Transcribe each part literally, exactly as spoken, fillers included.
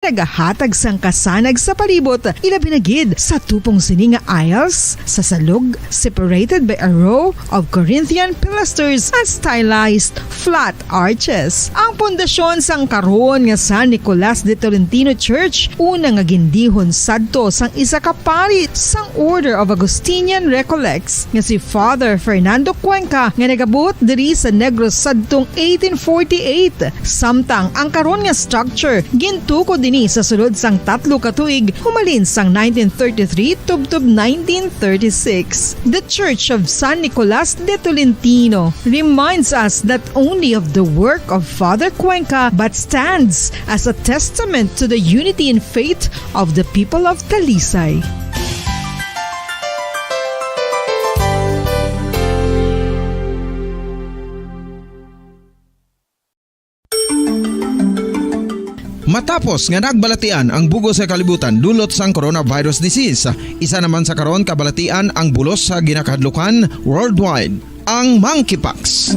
nagahatag sang kasanag sa palibot, ilabi na gid sa tupong sini nga aisles sa salog, separated by a row of Corinthian pilasters and stylized flat arches. Ang pundasyon sang karon nga San Nicolas de Tolentino Church, una nga gindihon sadto sang isa ka pari sang Order of Augustinian Recollects, nga si Father Fernando Cuenca, nga nagabuot diri sa Negros sadtong eighteen forty-eight. Samtang ang karon nga structure gintukod ini sa sulod sang tatlo ka tuig, humalin sang nineteen thirty-three tubtob nineteen thirty-six. The Church of San Nicolas de Tolentino reminds us not only of the work of Father Cuenca but stands as a testament to the unity in faith of the people of Talisay. Matapos nga nagbalatian ang bug-os nga kalibutan dulot sang coronavirus disease, isa naman sa karon kabalatian ang bulos sa ginakahadlukan worldwide, ang monkeypox.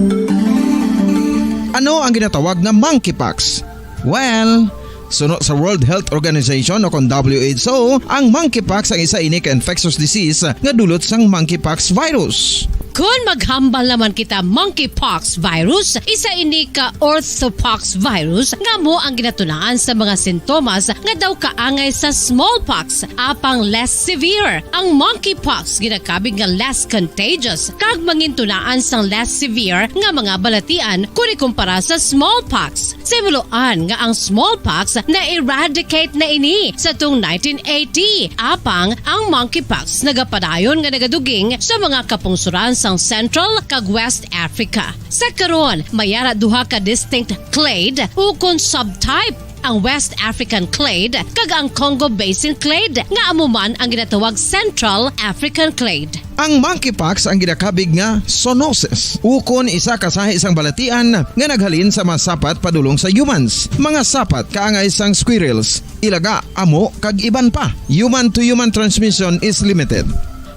Ano ang ginatawag nga monkeypox? Well, suno sa World Health Organization o kon W H O, ang monkeypox ang isa ini ka infectious disease nga dulot sang monkeypox virus. Kon maghambal naman kita, monkeypox virus, isa ini ka orthopox virus nga amo ang ginatunaan sa mga sintomas nga daw kaangay sa smallpox, apang less severe. Ang monkeypox ginakabig nga less contagious kag mangintunaan sang less severe nga mga balatian kon ikumpara sa smallpox. Sa himuloan nga ang smallpox na-eradicate na ini sa tong nineteen eighty, apang ang monkeypox nagapadayon nga nagaduging sa mga kapungsoran sang Central kag West Africa. Sa karon, may ara duha ka distinct clade ukon subtype, ang West African clade kag ang Congo Basin clade, nga amo man ang ginatawag Central African clade. Ang monkeypox ang ginakabig nga zoonosis, ukon isa ka sahi sang balatian nga naghalin sa mga sapat padulong sa humans, mga sapat kaangay sang squirrels, ilaga, amo, kag iban pa. Human-to-human transmission is limited.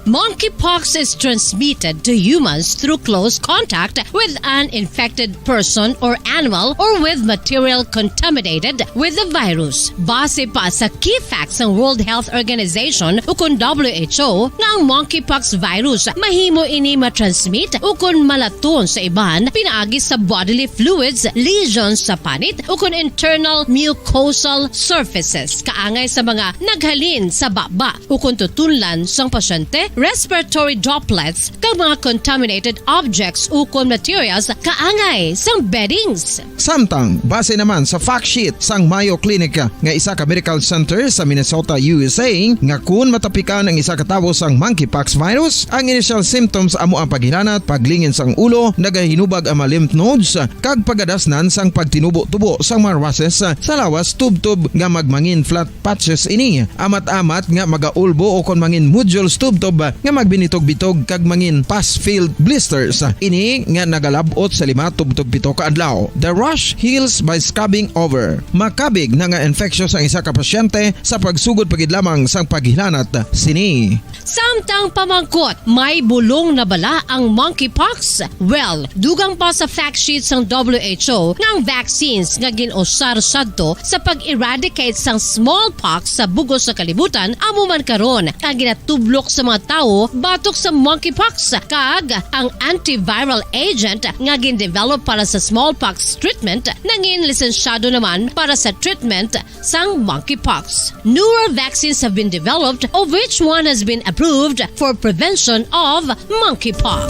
Monkeypox is transmitted to humans through close contact with an infected person or animal or with material contaminated with the virus. Base pa sa key facts sang World Health Organization ukon W H O, nga ang monkeypox virus mahimo ini matransmit ukon malaton sa iban pinaagi sa bodily fluids, lesions sa panit, ukon internal mucosal surfaces, kaangay sa mga naghalin sa baba, ukon tutunlan sang pasyente, respiratory droplets, kag mga contaminated objects ukon materials kaangay sang beddings. Samtang, base naman sa fact sheet sang Mayo Clinic nga isa ka medical center sa Minnesota, U S A, nga kun matapikan ang isa ka tawo sang monkeypox virus, ang initial symptoms amo ang paghilanat, paglingin sang ulo, nagahinubag ang mga lymph nodes, kag pagadasnan sang pagtinubo-tubo sang mga rushes sa lawas tubtob nga magmangin flat patches ini. Amat-amat nga magaulbo o kon mangin nodules tubtob nga magbinitog-bitog kag mangin pus-filled blisters. Ini nga nagalab-ot sa lima tubtob pito ka adlaw. The rash heals by scabbing over. Makabig na nga infectious ang isa ka pasyente sa pagsugod pa gid lamang sang paghilanat sini. Samtang pamangkot, may bulong na bala ang monkeypox? Well, dugang pa sa fact sheet sang W H O nga ang vaccines nga gin-usar sadto sa pag-eradicate sang smallpox sa bug-os nga kalibutan amo man karon ang ginatublok sa mga tawo batok sa monkeypox, kag ang antiviral agent nga gin-develop para sa smallpox treatment nangin lisensyado naman para sa treatment sang monkeypox. Newer vaccines have been developed, of which one has been approved for prevention of monkeypox.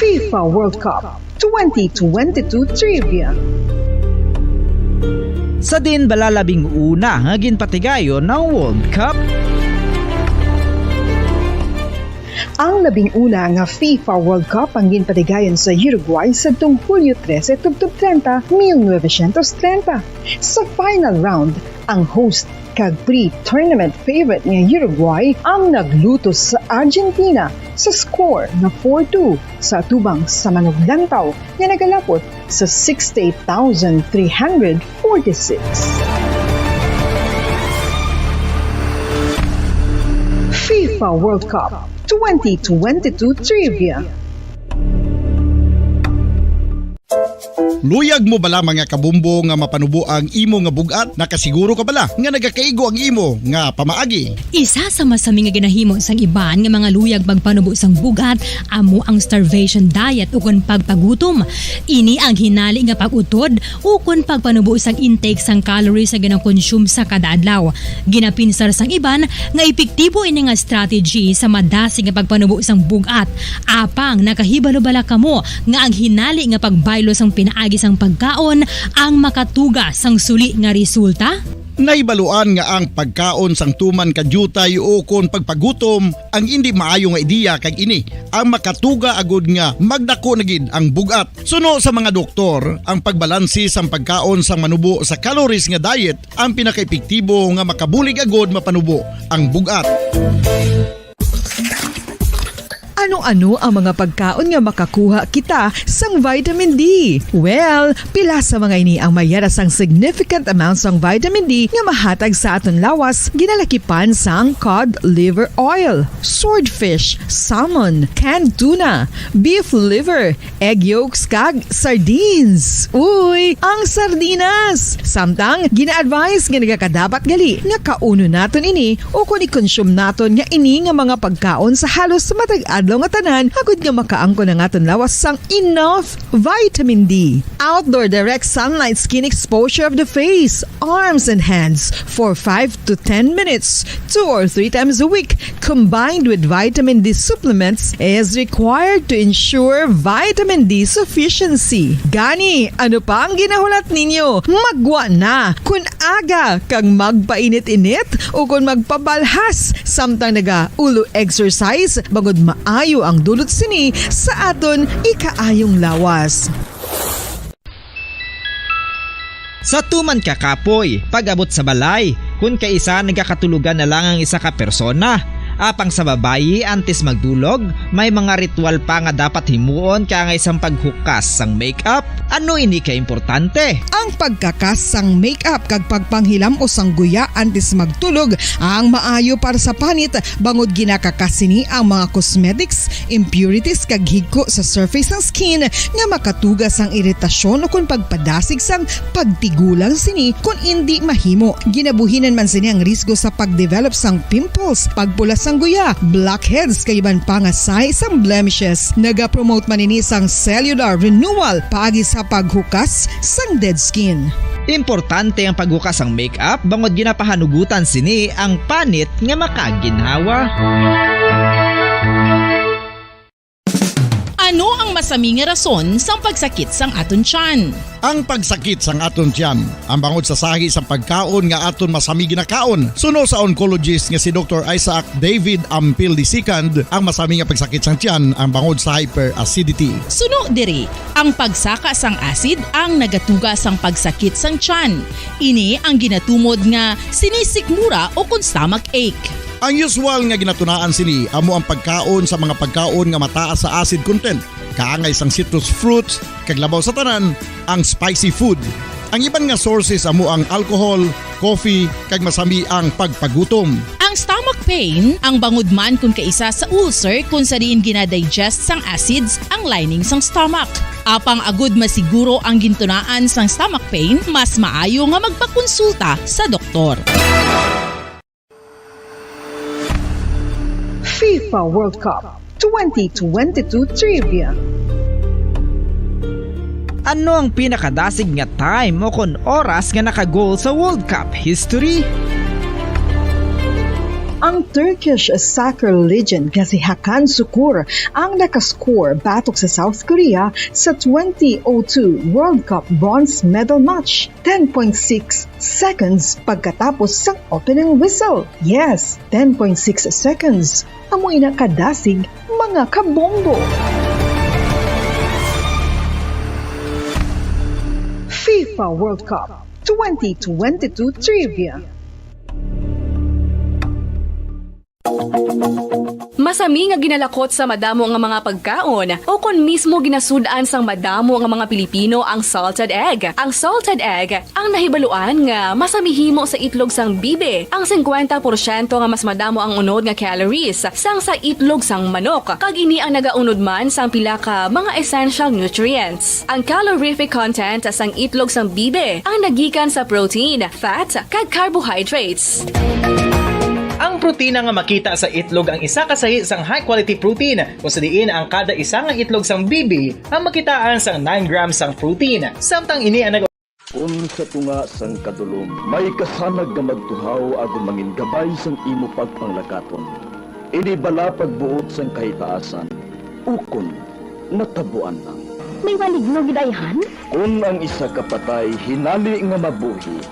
FIFA World Cup twenty twenty-two Trivia. Sa diin bala labing una nga ginpatigayon ang World Cup? Ang labing una nga FIFA World Cup ang ginpatigayon sa Uruguay sadtong Hulyo trese tubtob trenta, mil novecientos trenta. Sa final round, ang host kag pre-tournament favorite nga Uruguay ang naglutos sa Argentina sa score nga four two sa atubang sa manuglantaw nga nagalapot sa sixty-eight thousand three hundred forty-six. FIFA World Cup twenty twenty-two Trivia. Luyag mo bala, mga kabombo, nga mapanubo ang imo nga bug-at? Nakasiguro ka bala nga nagakaigo ang imo nga pamaagi? Isa sa masami nga ginahimo sang iban nga mga luyag magpanubo sang bug-at amo ang starvation diet ukon pagpagutom. Ini ang hinali nga pag-utod ukon pagpanubo sang intake sang calories nga ginakonsume sa kada adlaw. Ginapinsar sang iban nga epektibo ini nga strategy sa madasig nga pagpanubo sang bug-at. Apang nakahibalo bala kamo nga ang hinali nga pagbaylo sang pinaagi sang pagkaon ang makatuga sang suli nga resulta? Nahibaluan nga ang pagkaon sang tuman ka diutay ukon pagpagutom ang indi maayo nga ideya, kag ini ang makatuga agud nga magdako na gid ang bug-at. Suno sa mga doktor, ang pagbalanse sang pagkaon sang manubo sa calories nga diet ang pinakaepektibo nga makabulig agud mapanubo ang bug-at. Ano-ano ang mga pagkaon nga makakuha kita sang vitamin D? Well, pila sa mga ini ang may yara sang significant amount sang vitamin D nga mahatag sa aton lawas, ginalakipan sang cod liver oil, swordfish, salmon, canned tuna, beef liver, egg yolks, kag sardines. Uy, ang sardinas! Samtang gina-advise nga nagakadapat gali nga kaunon naton ini ukon i-consume naton nga ini nga mga pagkaon sa halos matag adlaw nga tanan, agud nga makaangkon ang aton lawas sang enough vitamin D. Outdoor direct sunlight skin exposure of the face, arms, and hands for five to ten minutes, two or three times a week, combined with vitamin D supplements, is required to ensure vitamin D sufficiency. Gani, ano pa ang ginahulat ninyo? Magwa na! Kun aga kag magpainit-init ukon magpabalhas samtang naga-ulo exercise, bangod maayo ang dulot sini sa aton ikaayong lawas. Sa tuman ka kapoy, pag-abot sa balay, kun kaisa nagakatulogan na lang ang isa ka persona. Apang sa babayi, antes magdulog, may mga ritual pa nga dapat himuon kaangay sang paghukas sang makeup. Ano ini ka importante? Ang pagkakas sang makeup kag pagpanghilam-os sang guya antes magtulog ang maayo para sa panit, bangod ginakakas sini ang mga cosmetics, impurities, kag higko sa surface sang skin nga makatuga sang iritasyon ukon pagpadasig sang pagtigulang sini kon indi mahimo. Ginabuhinan man sini ang risgo sa pagdevelop sang pimples, pagpula sang guya, blackheads, kag iban pa nga sahi sang blemishes. Nagapromote man ini sang cellular renewal paagi sa paghukas sang dead skin. Importante ang paghukas sang makeup bangod ginapahanugutan sini ang panit nga makaginhawa. Ano ang masami nga rason sang pagsakit sang aton tiyan? Ang pagsakit sang aton tiyan, ang bangod sa sahi sang pagkaon nga aton masami ginakaon. Suno sa oncologist nga si Doktor Isaac David Ampil the second, ang masami nga pagsakit sang tiyan ang bangod sa hyperacidity. Suno diri, ang pagsaka sang acid ang nagatuga sang pagsakit sang tiyan. Ini ang ginatumod nga sinisikmura ukon stomach ache. Ang usual nga ginatunaan sini amo ang pagkaon sa mga pagkaon nga mataas sa acid content, kaangay sang citrus fruits, kag labaw sa tanan, ang spicy food. Ang iban nga sources amo ang alcohol, coffee, kag masami ang pagpagutom. Ang stomach pain ang bangod man kon kaisa sa ulcer kon sa diin gina-digest sang acids ang lining sang stomach. Apang agud masiguro ang gintunaan sang stomach pain, mas maayo nga magpakonsulta sa doktor. FIFA World Cup twenty twenty-two Trivia. Ano ang pinakadasig nga time o kon oras nga naka-goal sa World Cup history? Ang Turkish soccer legend nga si Hakan Sukur ang nakascore batok sa South Korea sa twenty oh two World Cup bronze medal match, ten point six seconds pagkatapos sang opening whistle. Yes, ten point six seconds. Amo ina kadasig, mga kabombo. FIFA World Cup twenty twenty-two Trivia. Masami nga ginalakot sa madamo nga mga pagkaon, o kon mismo ginasud-an sang madamo nga mga Pilipino ang salted egg. Ang salted egg ang nahibaluan nga masami himo sa itlog sang bibi, ang singkwenta porsyento nga mas madamo ang unod nga calories sang sa itlog sang manok, kag ini ang nagaunod man sang pila ka mga essential nutrients. Ang calorific content sang itlog sang bibi ang nagikan sa protein, fat, kag carbohydrates. Ang protina nga makita sa itlog ang isa ka sahi sang high-quality protein, kung sa diin ang kada isa nga itlog sang bibi ang makitaan sang nine grams sang protein, samtang ini ang nag- Kon sa tunga sang kadulom may kasanag nga magtuhaw agod mangin gabay sang imo pagpanglakaton, ini bala pagbuot sang kahitaasan, ukon natabuan lang. May maligno gid ayhan? Kon ang isa ka patay hinali nga mabuhi,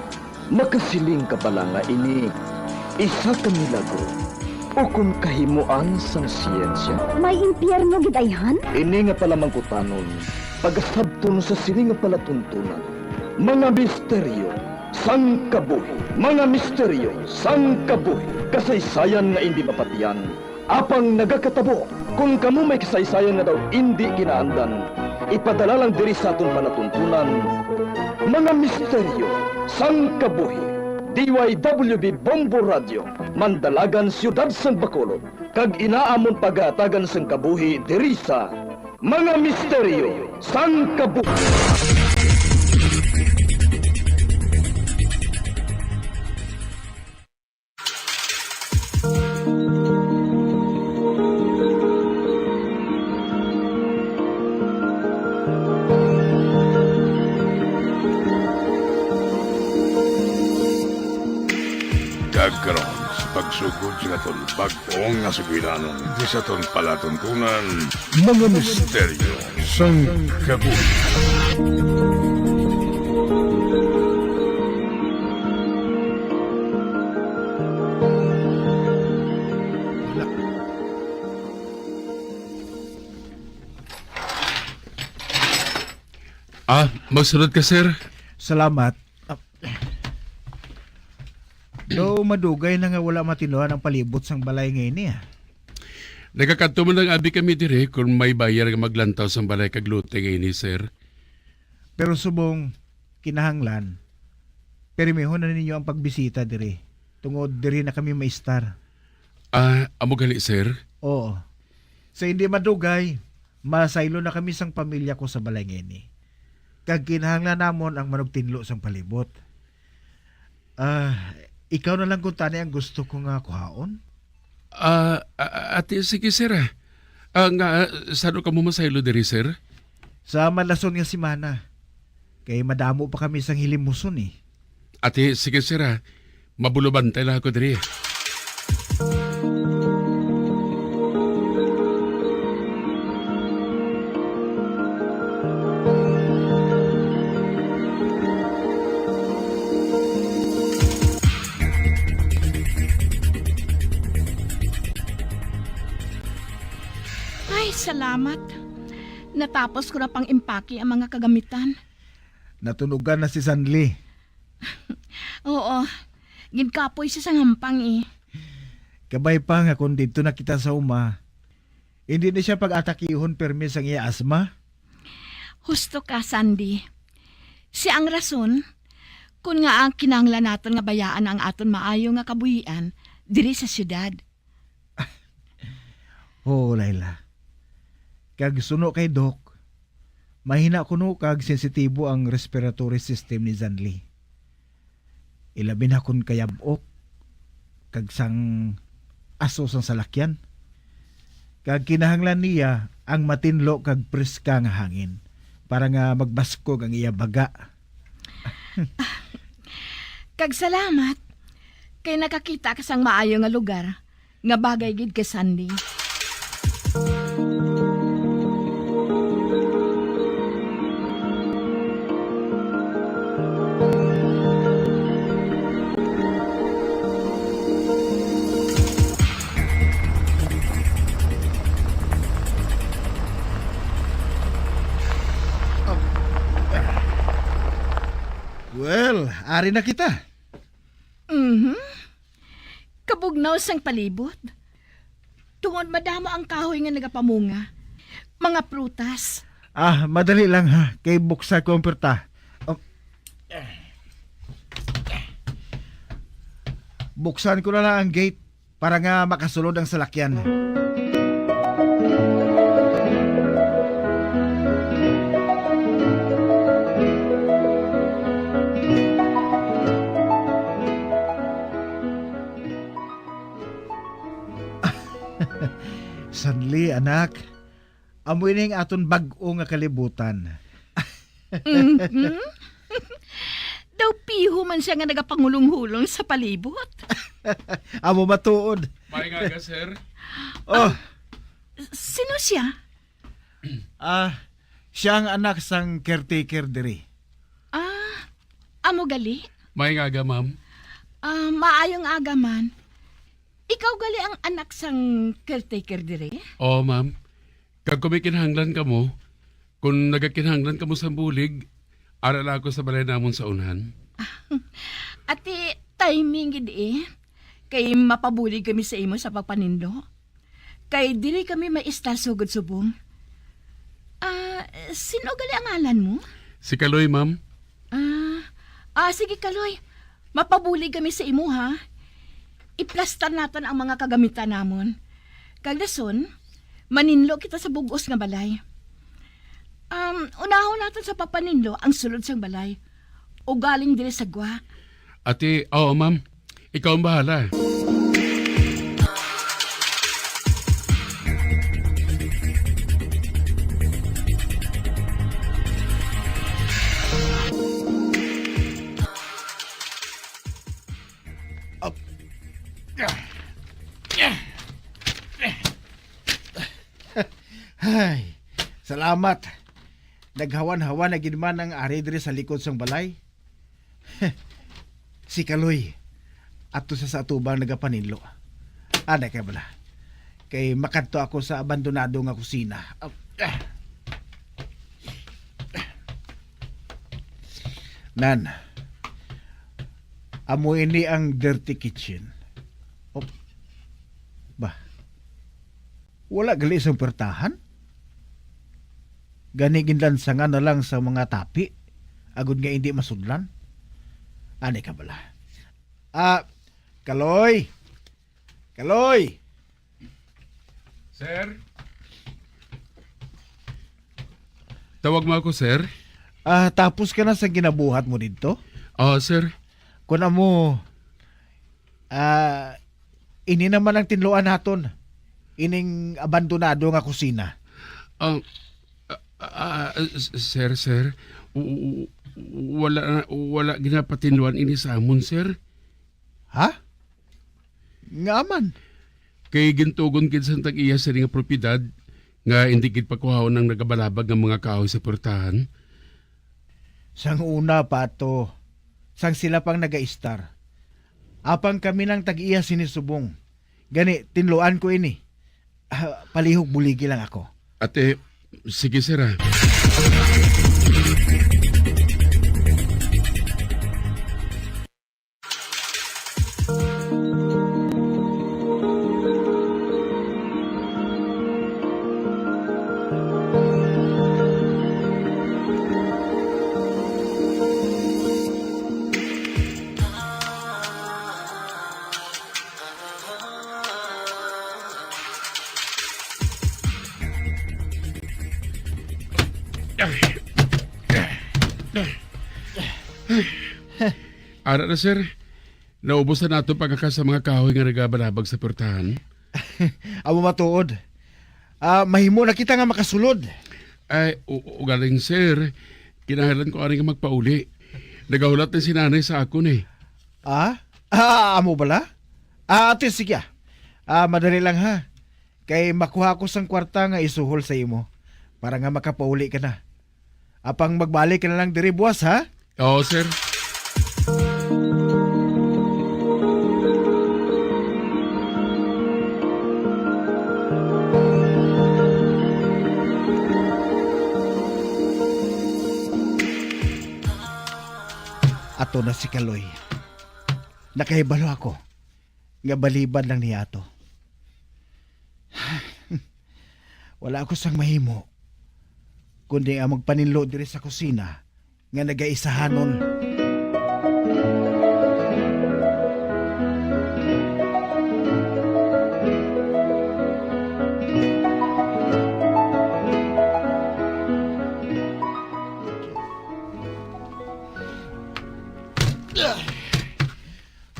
makasiling ka bala nga ini isa ka milagro ukon kahimoan sang siyensya? May impyerno gid ayhan? Ini nga palamangkutanon, pagasabton sa sini nga palatuntunan, mga misteryo sang kabuhi, mga misteryo sang kabuhi, kasaysayan nga indi mapatiyan, apang nagakatabo. Kon kamo may kasaysayan nga daw indi kinaandan, ipadala lang diri sa aton palatuntunan, mga misteryo sang kabuhi. D Y W B Bombo Radio, Mandalagan, Siyudad sang Bacolod, kag ina amon pagahatagan sang kabuhi diri sa Mga Misteryo sang Kabuhi. Kag karon, sa pagsugod sa aton bag-o nga sugilanon, di sa aton palatuntunan, mga misteryo sang kabuhi. Ah, magsulod ka, sir. Salamat. Ah, daw madugay na nga wala matinluhan ang palibot sang balay nga ini, ah. Nagakadto man lang abi kami diri kon may buyer nga maglantaw sang balay kag lote nga ini, sir. Pero subong kinahanglan, pirmihon na ninyo ang pagbisita diri, tungod diri na kami maistar. Ah, amo gani, sir? Oo. Sa hindi madugay, masaylo na kami sang pamilya ko sa balay nga ini. Kag kinahanglan namon ang manugtinlo sang palibot. Ah, ikaw na lang kuntani ang gusto ko nga kuhaon? Ah, a-, a-, ati, sige, sir, ah. Ah, nga, ah, sano kamo masaylo diri, sir? Sa malason nga semana. Kay madamo pa kami sang hilimuson, eh. Ati, sige, sir, ah. Mabulobantay lang ako diri. Ay, salamat. Natapos ko na pang-impake ang mga kagamitan. Natunugan na si Sanli. Oo. Ginkapoy siya sang hampang, eh. Kabay pa nga kung didto na kita sa uma, hindi na siya pag-atakihon permi sang iya asma. Husto ka, Sandy. Siya ang rason kon ngaa kinahanglan naton nga bayaan ang aton maayo nga kabuhian diri sa siyudad. Oo, Laila. Kag suno kay Doc, mahina kuno kag sensitibo ang respiratory system ni Zanli. Ilabi na kon kayab-ok kag sang aso sang salakyan. Kag kinahanglan niya ang matinlo kag preska nga hangin para nga magbaskog ang iya baga. Kag salamat kay nakakita ka sang maayo nga lugar nga bagay gid kay Sandy. Well, ari na kita. Mhm. Kabugnaw sang palibot. Tungod madamo ang kahoy nga nagapamunga. Mga prutas. Ah, madali lang ha, kay buksan ko ang puwerta. Oh. Buksan ko na lang ang gate para nga makasulod ang salakyan. Sanli, anak. Amo ini ang aton bag-o nga kalibutan. Mhm. Daw piho man sia nga nagapangulong-hulong sa palibot. Amo matuod. Maayong aga, sir. Oh. Ah, sino siya? Ah, siya ang anak sang caretaker diri. Ah, amo gali? Maayong aga, ma'am. Ah, maayong aga man. Ikaw gali ang anak sang caretaker diri? Oo, ma'am. Kag kung may kinahanglan kamo, kung nagakinahanglan kamo sang bulig, ara lang ako sa balay namon sa unhan. Ati, timing gid eh. Kay mapabulig kami sa imo sa pagpaninlo. Kay diri kami maistar sugod subong. Ah, sino gali ang ngalan mo? Si Kaloy, ma'am. Ah, ah, sige, Kaloy. Mapabulig kami sa imo, ha? Iplastar naton ang mga kagamitan namon. Kag dason, maninlo kita sa bug-os nga balay. Um, unahon naton sa pagpaninlo ang sulod sang balay. Ugaling diri sa gwa. Ati, oo, ma'am. Ikaw ang bahala. Up. Ay, salamat. Naghawan-hawan na gid man ang ari diri sa likod sang balay. Si Kaloy, ato sa, sa atubang nagapaninlo. Ana ka bala. Kay makadto ako sa abandonado nga kusina. Ah, ah. Nan, amo ini ang dirty kitchen. Oh, ba, wala gali sang puwertahan? Gani ginlansangan na lang sa mga tapi, agod nga indi masudlan? Ani ka bala? Ah, Kaloy! Kaloy! Sir? Tawag mo ako, sir? Ah, tapos ka na sa ginabuhat mo didto? Oo, sir. Kun amo, ah, ini naman ang tinluan naton, ining abandonado nga kusina. Ang, ah, ah, ah, s-, sir, sir, w-, w-, wala, wala ginapatinluan ini sa amon, sir. Ha? Ngaa man? Kay gintugon gid sang tag-iya sini nga propiedad nga indi gid pakuhaon ang nagabalabag nga mga kahoy sa puwertahan. Sang una pa to, sang sila pang nagaistar, apang kami nang tag-iya sini subong. Gani, tinluan ko ini. Ah, palihog buligi lang ako. Ate, sige, sir, ah. Ara na, sir. Naubos na nato pagkaka sa mga kahoy nga nagabalabag sa puwertahan. Amo matuod. Ah, mahimo na kita nga makasulod. Ay, u-, ugaling, sir. Kinahanglan ko ani nga magpauli. Nagahulat na si nanay sa akon, eh. Ah? Ah, amo bala? Ah, ate, sige, ah. Ah, madali lang, ha. Kay makuha ako sang kwarta nga isuhol sa imo para nga makapauli ka na. Apang magbalik ka na lang diri buwas, ha? Oo, sir. Ato na si Kaloy. Nakahibalo ako nga balibad lang niya ato. Wala ako sang mahimo, kundi ang magpaninlo diri sa kusina nga nagaisahanon.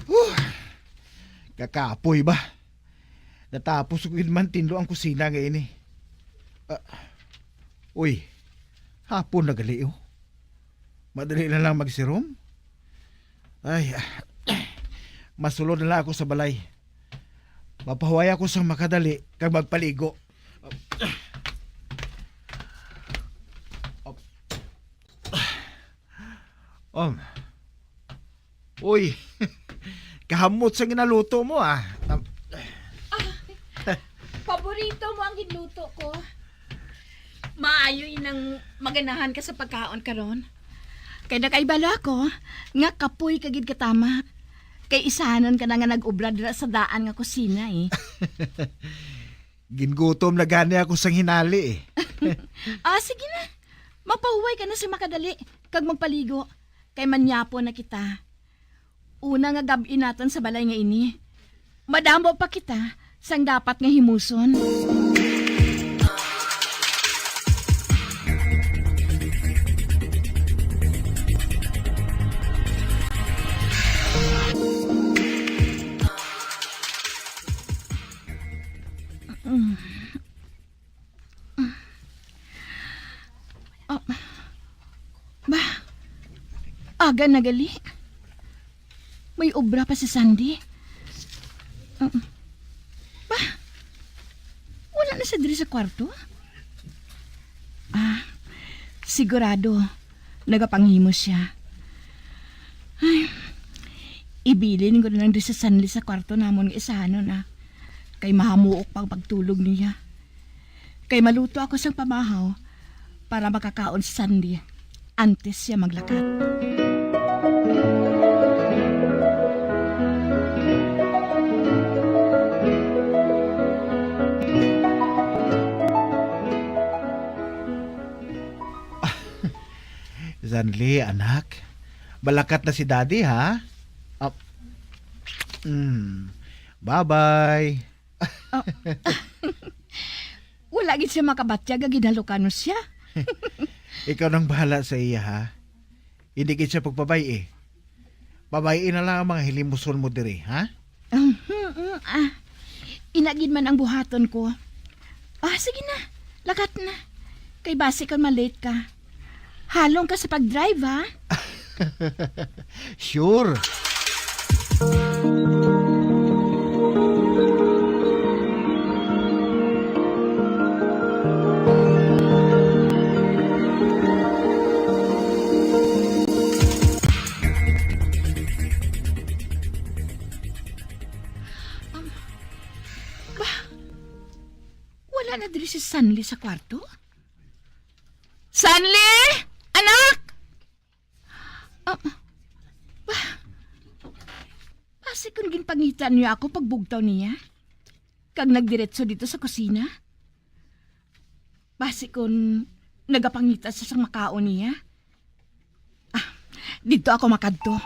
Huh. Kakapoy ba? Natapos ko gid man tinlo ang kusina nga ini. Ah, uy, hapon na gali, oh. Madali na lang magsirom. Ay, ah, masulod na lang ako sa balay. Mapahuway ako sa makadali kag magpaligo. Um. Uy, kahamot sa ginaluto mo, ah. Tam- Ah, paborito mo ang ginluto ko. Maayo inang maganahan ka sa pagkaon karon. Kay nakaibalo ako nga kapoy ka gid katama. Kay isanon ka na nga nag-obra dira sa daan nga kusina, eh. Gingutom na gani ako sang hinali, eh. Ah, sige na. Magpahuway ka na sa makadali, kag magpaligo, kay manyapon na kita. Una nga gab-i naton sa balay nga ini. Madamo pa kita sang dapat nga himuson. Mm. Ah, ba? Aga na gali. May obra pa si Sandy. Ah, ba? Wala na siya diri sa kwarto? Ah, sigurado nagapanghimo siya. Ay, ibilin ko na lang diri si Sandy sa kwarto namon nga isanon, ah. Kay mahamuok pa ang pagtulog niya. Kay maluto ako sang pamahaw para makakaon si Sandy antes siya maglakat. Sandy, anak. Malakat na si Daddy, ha? Ah, mm. Bye-bye. Ah. Wala gid siya makabatyag nga ginhalukano siya. Ikaw nang bahala sa iya, ha? Hindi gid siya pagpabay-i. Pabay-i na lang ang mga hilimuson mo diri, ha? Um, mm, mm, ah. Ina gid man ang buhaton ko. Ah, sige na. Lakat na. Kay basi kon ma-late ka. Halong ka sa pag-drive, ha? Sure. Um, ba? Wala na diri si Sanli sa kwarto? Sanli! Anak! Ah, ba? Basi kon ginpangita niya ako pagbugtaw niya, kag nagdiretso dito sa kusina? Basi kon nagapangita siya sang makaon niya? Ah, didto ako makadto.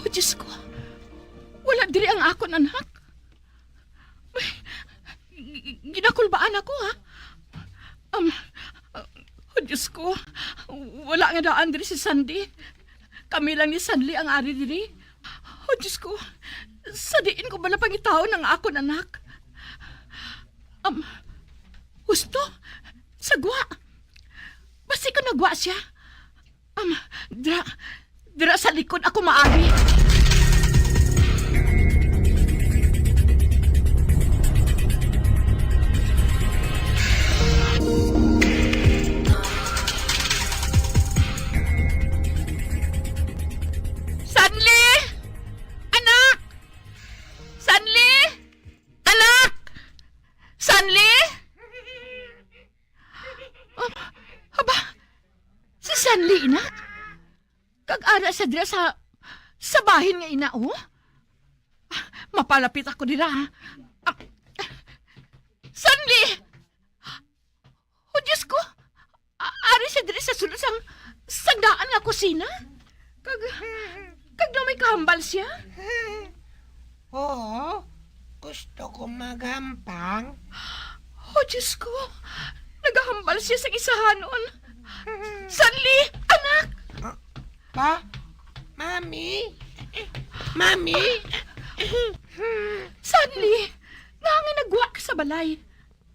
Oh, Diyos ko. Wala diri ang akon anak. May, gi-, ginakulbaan ako, ha? Um, oh, Diyos ko, wala nga daan diri si Sandy. Kami lang ni Sanli ang ari diri. Oh, Diyos ko, sa diin ko bala pangitaon ang akon anak? Um, husto? Sa gwa? Basi ko nagwa siya? Um, dira, dira sa likod ako maagi. Sanli! Anak! Sanli! Anak! Sanli, inak? Kag ara siya dira sa, sa bahin nga ina, oh? Mapalapit ako dira, ha? Ah, Sanli! Oh, Diyos ko! A-, ari siya diri sa sulod sang, sang daan nga kusina? Kag, kag daw may kahambal siya? Oo, gusto ko maghampang. Oh, Diyos ko! Nagahambal siya sang isahanon. Sanli, anak! Ah, pa? Mami? Mami? Sanli, ngaa nga nagwa ka sa balay?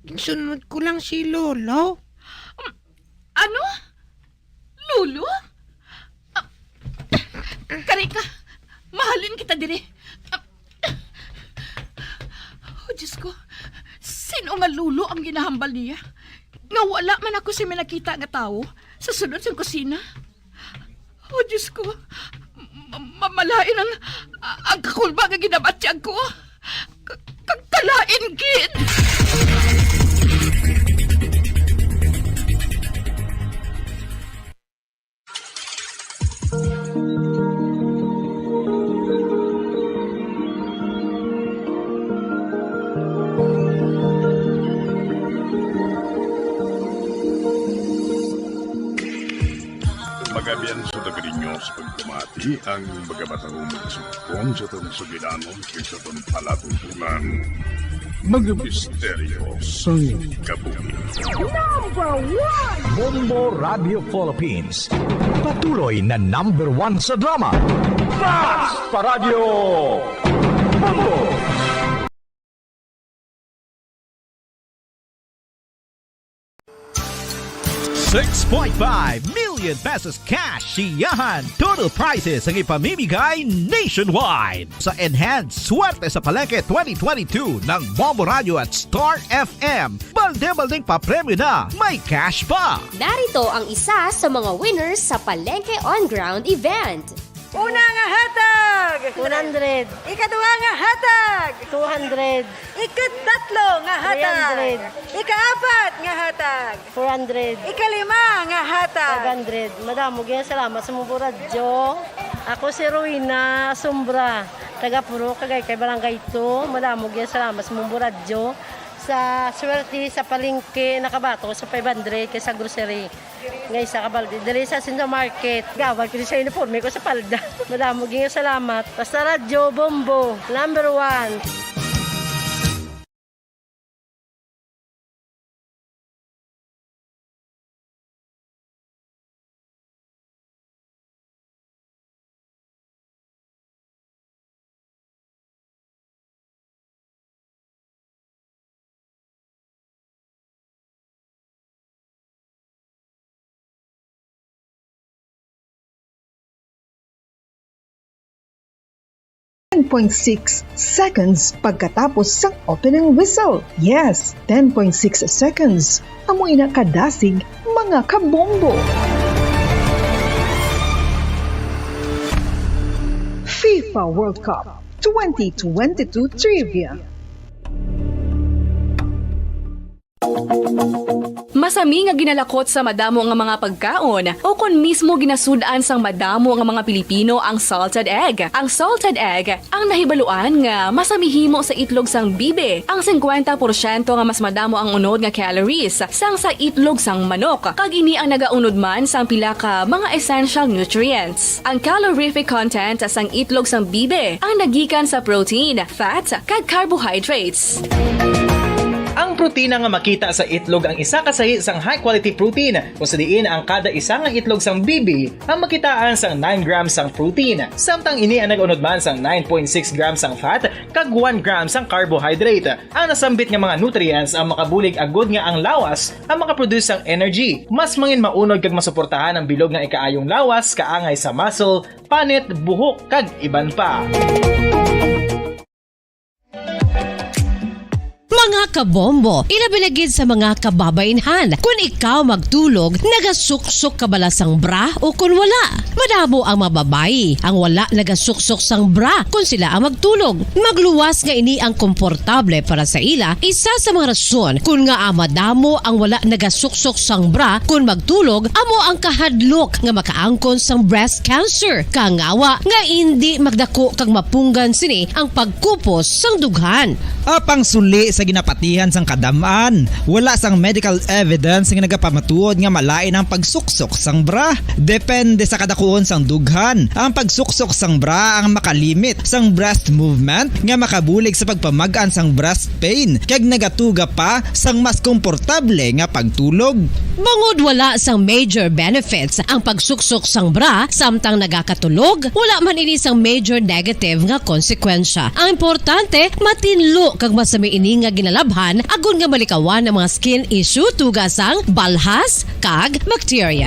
Ginsunod ko lang si Lolo. Um, ano? Lolo? Ah, kari ka. Mahalin kita diri. Ah, oh, Diyos ko. Sino nga lolo ang ginahambal niya? Nga wala man ako sa may nakita nga tawo sa sulod sang kusina? Oh, Diyos ko. Ma-, ma-, malain ang, ang kakulba nga ginabatyag ko. Ka-, ka-, kalain gid. Magabian sa taga ninyo sa pagpamati ang mga batahon nga sugpon sa atong sugilanon kag sa atong palatuntunan. Mga misteryo sang kabuhi. Number one! Bombo Radio Philippines. Patuloy na number one sa drama. Mas pa Radyo Bombo! Six point five million pesos cash siyahan total prizes ang ipamimigay nationwide sa Enhanced Swerte sa Palengke twenty twenty-two ng Bombo Radio at Star F M. Balde-baldeng papremyo na, may cash pa! Narito ang isa sa mga winners sa Palengke On Ground event. Una nga hatag! One hundred. Ikaduha nga hatag! Two hundred. Ikatatlo nga hatag! Three hundred. Ikaapat nga hatag! Four hundred. Ikalima nga hatag! Five hundred. Madamo gyud salamat sa Bombo Radyo. Ako si Rowena Asombra, taga Purok, Agaycay, Barangay two. Madamo gyud salamat sa Bombo Radyo sa swerte sa palengke, nakabaton ko sa five hundred kay sa grocery. Nga isa ka balde diri sa Central Market. Gawad ko sa uniforme ko sa palda. Madamo gyud salamat. Basta Radyo Bombo, number one. Ten point six seconds pagkatapos sang opening whistle. Yes, ten point six seconds. Amo ina kadasig, mga kabombo. FIFA World Cup twenty twenty-two Trivia. Masami nga ginalakot sa madamo nga mga pagkaon, o kon mismo ginasud-an sang madamo nga mga Pilipino ang salted egg. Ang salted egg ang nahibaluan nga masami himo sa itlog sang bibi. Ang singkwenta porsyento nga mas madamo ang unod nga calories sang sa itlog sang manok, kag ini ang nagaunod man sang pila ka mga essential nutrients. Ang calorific content sang itlog sang bibi ang nagikan sa protein, fat, kag carbohydrates. Ang protina nga makita sa itlog ang isa ka sahi sang high-quality protein, kung sa diin ang kada isa nga itlog sang bibi ang makitaan sang nine grams sang protein, samtang ini ang nag-unod man sang nine point six grams sang fat kag one gram sang carbohydrate. Ang nasambit nga mga nutrients ang makabulig agud nga ang lawas ang makaproduce sang energy. Mas mangin maunod kag masuportahan ang bilog nga ikaayong lawas, kaangay sa muscle, panit, buhok, kag iban pa. Mga kabombo, ilabi na gid sa mga kababaynhan, kun ikaw magtulog, nagasuksok ka bala sang bra o kun wala? Madamo ang mga babayi ang wala nagasuksok sang bra kun sila ang magtulog. Magluwas nga ini ang komportable para sa ila, isa sa mga rason kun ngaa madamo ang wala nagasuksok sang bra kun magtulog amo ang kahadlok nga makaangkon sang breast cancer. Kangawa nga indi magdako kag mapunggan sini ang pagkupos sang dughan. Apang suli sa ginapatihan sang kadam-an, wala sang medical evidence nga nagapamatuod nga malain ang pagsuksok sang bra. Depende sa kadakuon sang dughan, ang pagsuksok sang bra ang makalimit sang breast movement nga makabulig sa pagpamag-an sang breast pain kag nagatuga pa sang mas komportable nga pagtulog. Bangod wala sang major benefits ang pagsuksok sang bra samtang nagakatulog, wala man ini sang major negative nga konsekwensya. Ang importante, matinlo kag masami ini nga ginalabhan agod nga malikawan ang mga skin issue tuga sang balhas kag bakterya.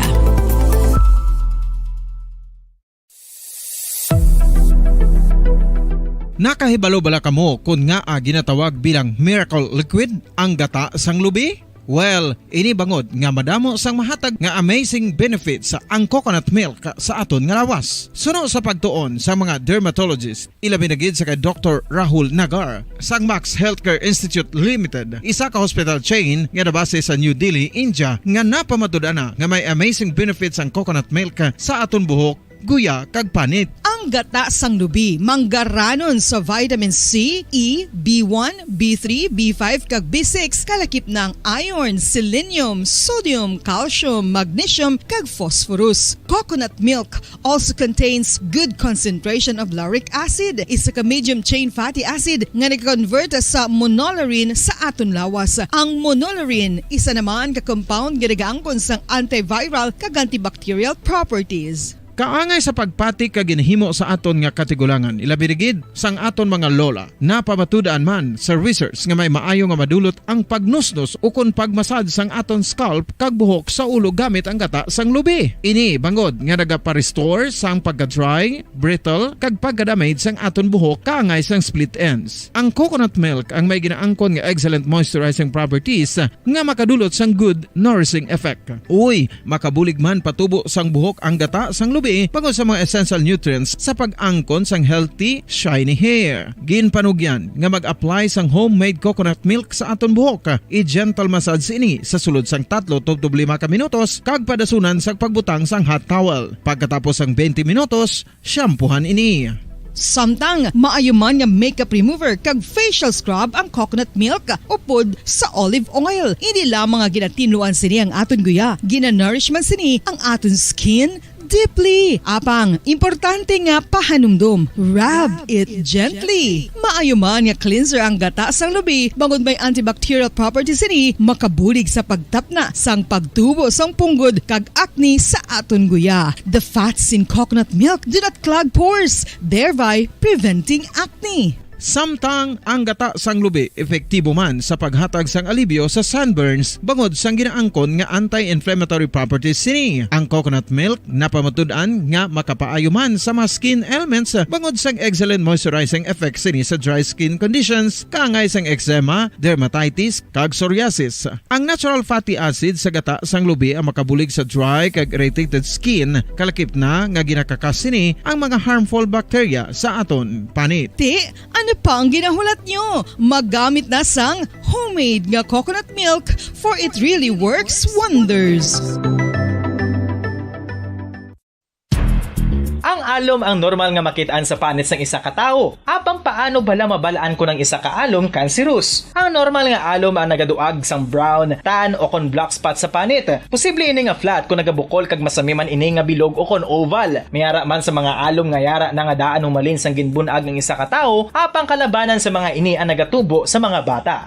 Nakahibalo bala kamo kon ngaa ginatawag bilang miracle liquid ang gata sang lubi? Well, ini bangod nga madamo sang mahatag nga amazing benefits ang coconut milk sa aton nga lawas. Suno sa pagtuon sa mga dermatologist, ilabi na gid sa kay Doktor Rahul Nagar sang Max Healthcare Institute Limited, isa ka hospital chain nga nabase sa New Delhi, India, nga napamatud-an na nga may amazing benefits ang coconut milk sa aton buhok, guya, kag panit. Ang gata sang lubi manggaranon sa vitamin C, E, B one, B three, B five, kag B six, kalakip na ang iron, selenium, sodium, calcium, magnesium, kag phosphorus. Coconut milk also contains good concentration of lauric acid, isa ka medium chain fatty acid nga nag-convert sa monolaurin sa aton lawas. Ang monolaurin isa naman ka compound nga nagaangkon sang antiviral kag antibacterial properties. Kaangay sa pagpati kag ginhimo sa aton nga katigulangan, ilabi na gid sang aton mga lola. Napamatud-an man sa research nga may maayo nga madulot ang pagnusnos ukon pagmasad sang aton scalp kag buhok sa ulo gamit ang gata sang lubi. Ini bangod nga nagapa-restore sang pagka-dry, brittle, kag pagka-damage sang aton buhok kaangay sang split ends. Ang coconut milk ang may ginaangkon nga excellent moisturizing properties nga makadulot sang good nourishing effect. Uy, makabulig man patubo sang buhok ang gata sang lubi bangod sa mga essential nutrients sa pag-angkon sang healthy, shiny hair. Ginpanugyan nga mag-apply sang homemade coconut milk sa aton buhok. I-gentle massage ini sa sulod sang tatlo tubtob lima ka minutos kag padasunan sa pagbutang sang hot towel. Pagkatapos sang twenty minutos, shampoohan ini. Samtang maayo man nga makeup remover kag facial scrub ang coconut milk upod sa olive oil. Hindi lamang nga ginatinluan sini ang aton guya, ginanourish man sini ang aton skin deeply. Apang, importante nga pahanumdom, rub it gently. Maayo man nga cleanser ang gata sang lubi, bangod may antibacterial properties sini, makabulig sa pagtapna sang pagtubo sang punggod kag acne sa aton guya. The fats in coconut milk do not clog pores, thereby preventing acne. Samtang ang gata sang lubi epektibo man sa paghatag sang alibyo sa sunburns bangod sang ginaangkon nga anti-inflammatory properties sini. Ang coconut milk napamatud-an nga makapaayo man sa mga skin ailments bangod sang excellent moisturizing effect sini sa dry skin conditions, kaangay sang eczema, dermatitis, kag psoriasis. Ang natural fatty acid sa gata sang lubi ang makabulig sa dry kag irritated skin, kalakip na nga ginakakas sini ang mga harmful bacteria sa aton panit. Ti, ano pa ang ginahulat nyo? Magamit na sang homemade nga coconut milk, for it really works wonders. Ang alom ang normal nga makit-an sa panit sang isa ka tawo. Apang paano bala mabal-an kon ang isa ka alom kanserus? Ang normal nga alom ang nagaduag sang brown, tan, o kon black spot sa panit. Posible ini nga flat kon nagabukol kag masami man ini nga bilog o kon oval. May ara man sa mga alom nga yara na nga daan humalin sang ginbun-ag ang isa ka tawo, apang kalabanan sa mga ini ang nagatubo sa mga bata.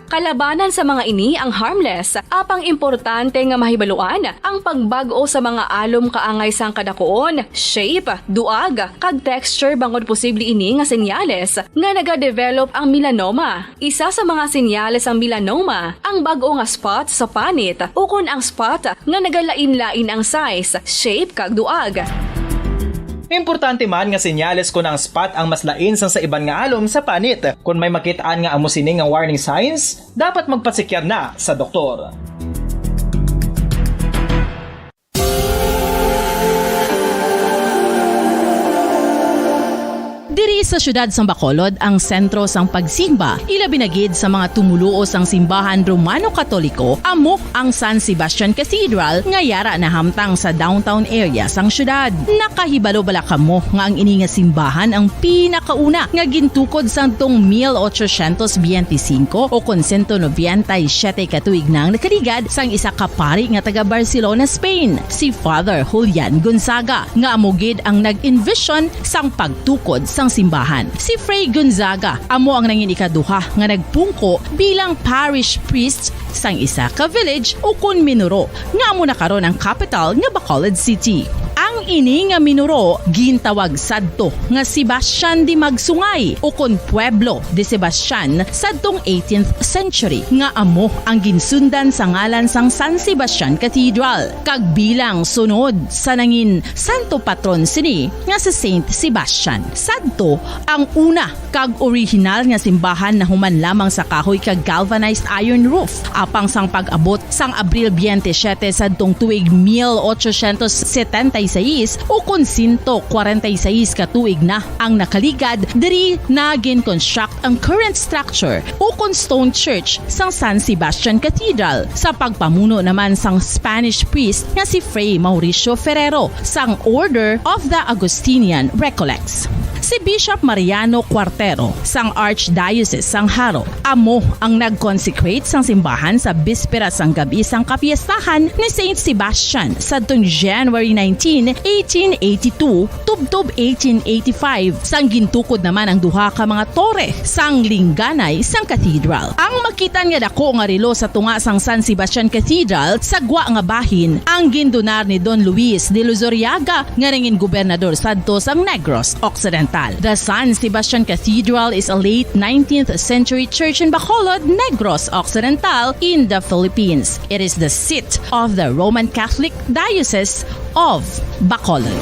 Kalabanan sa mga ini ang harmless, apang importante nga mahibaluan ang pagbag-o sa mga alom kaangay sang kadakuon, shape, duag, kag texture bangod posible ini nga senyales nga nagadevelop ang melanoma. Isa sa mga senyales sang melanoma ang bag-o nga spot sa panit ukon ang spot nga nagalain-lain ang size, shape, kag duag. Importante man nga senyales kon ang spot ang mas lain sang sa iban nga alom sa panit. Kon may makit-an nga amo sini nga warning signs, dapat magpasekyar na sa doktor. Diri sa siyudad sang Bacolod ang sentro sang pagsimba, ilabi na gid sa mga tumoluo sang simbahan Romano-Katoliko, amo ang San Sebastian Cathedral nga yara nahamtang sa downtown area sang siyudad. Nakahibalo bala kamo nga ang ini nga simbahan ang pinakauna nga gintukod sadtong mil ochocientos biyente singko o kon sento nobenta y siyete ka tuig na ang nakaligad sang isa ka pari nga taga Barcelona, Spain, si Father Julian Gonzaga, nga amo gid ang nag-envision sang pagtukod sang simbahan. Si Fray Gonzaga amo ang nangin ikaduha nga nagpungko bilang parish priest sang isa ka village ukon minuro nga amo na karon ang kapital nga Bacolod City. Ang ini nga minuro gintawag sadto nga Sebastian de Magsungay ukon Pueblo de Sebastian sadtong eighteenth century, nga amo ang ginsundan sa ngalan sang San Sebastian Cathedral, kag bilang sunod sa nangin santo patron sini nga si Saint Sebastian. Sadto ang una kag orihinal nga simbahan nahuman lamang sa kahoy kag galvanized iron roof. Apang sang pag-abot sang Abril twenty-seven sadtong tuig mil ochocientos setenta y seis, ukon sento kwarenta y seis ka tuig na ang nakaligad, diri na gin-construct ang current structure ukon stone church sang San Sebastian Cathedral, sa pagpamuno naman sang Spanish priest nga si Fray Mauricio Ferrero sang Order of the Augustinian Recollects. Si Bishop Mariano Cuartero sang Archdiocese sang Jaro amo ang nag-consecrate sang simbahan sa bispera sang gab-i sang kapiestahan ni Saint Sebastian sadtong January nineteen, eighteen eighty-two, tubtob eighteen eighty-five, sang gintukod naman ang duha ka mga tore sang lingganay sang cathedral. Ang makitan nga dako nga relo sa tunga sang San Sebastian Cathedral sa gwa nga bahin ang gindonar ni Don Luis de Luzuriaga, nga nangin gobernador sadto sang Negros Occidental. The San Sebastian Cathedral is a late nineteenth century church in Bacolod, Negros Occidental, in the Philippines. It is the seat of the Roman Catholic Diocese of Bacolod.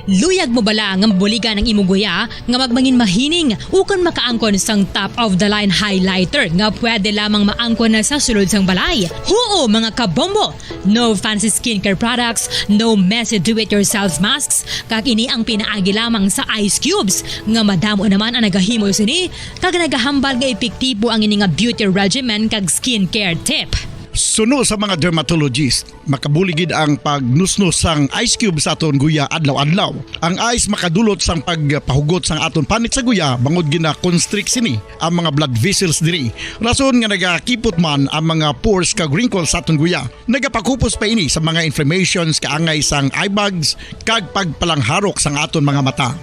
Luyag mo bala nga mabuligan ang imo guya nga magmangin mahining ukon makaangkon sang top of the line highlighter nga pwede lamang maangkon na sa sulod sang balay? Huo, mga kabombo! No fancy skincare products, no messy do-it-yourself masks, kag ini ang pinaagi lamang sa ice cubes, nga madamo naman ang nagahimo sini kag nagahambal nga epektibo ang ini nga beauty regimen kag skincare tip. Suno sa mga dermatologist, makabulig gid ang pagnusnos sang ice cube sa aton guya adlaw-adlaw. Ang ice makadulot sang pagpahugot sang aton panit sa guya, bangod gina-constrict sini ang mga blood vessels diri, rason nga nagakipot man ang mga pores kag wrinkles sa aton guya. Nagapakupos pa ini sa mga inflammations kaangay sang eye bags kag pagpalangharok sang aton mga mata.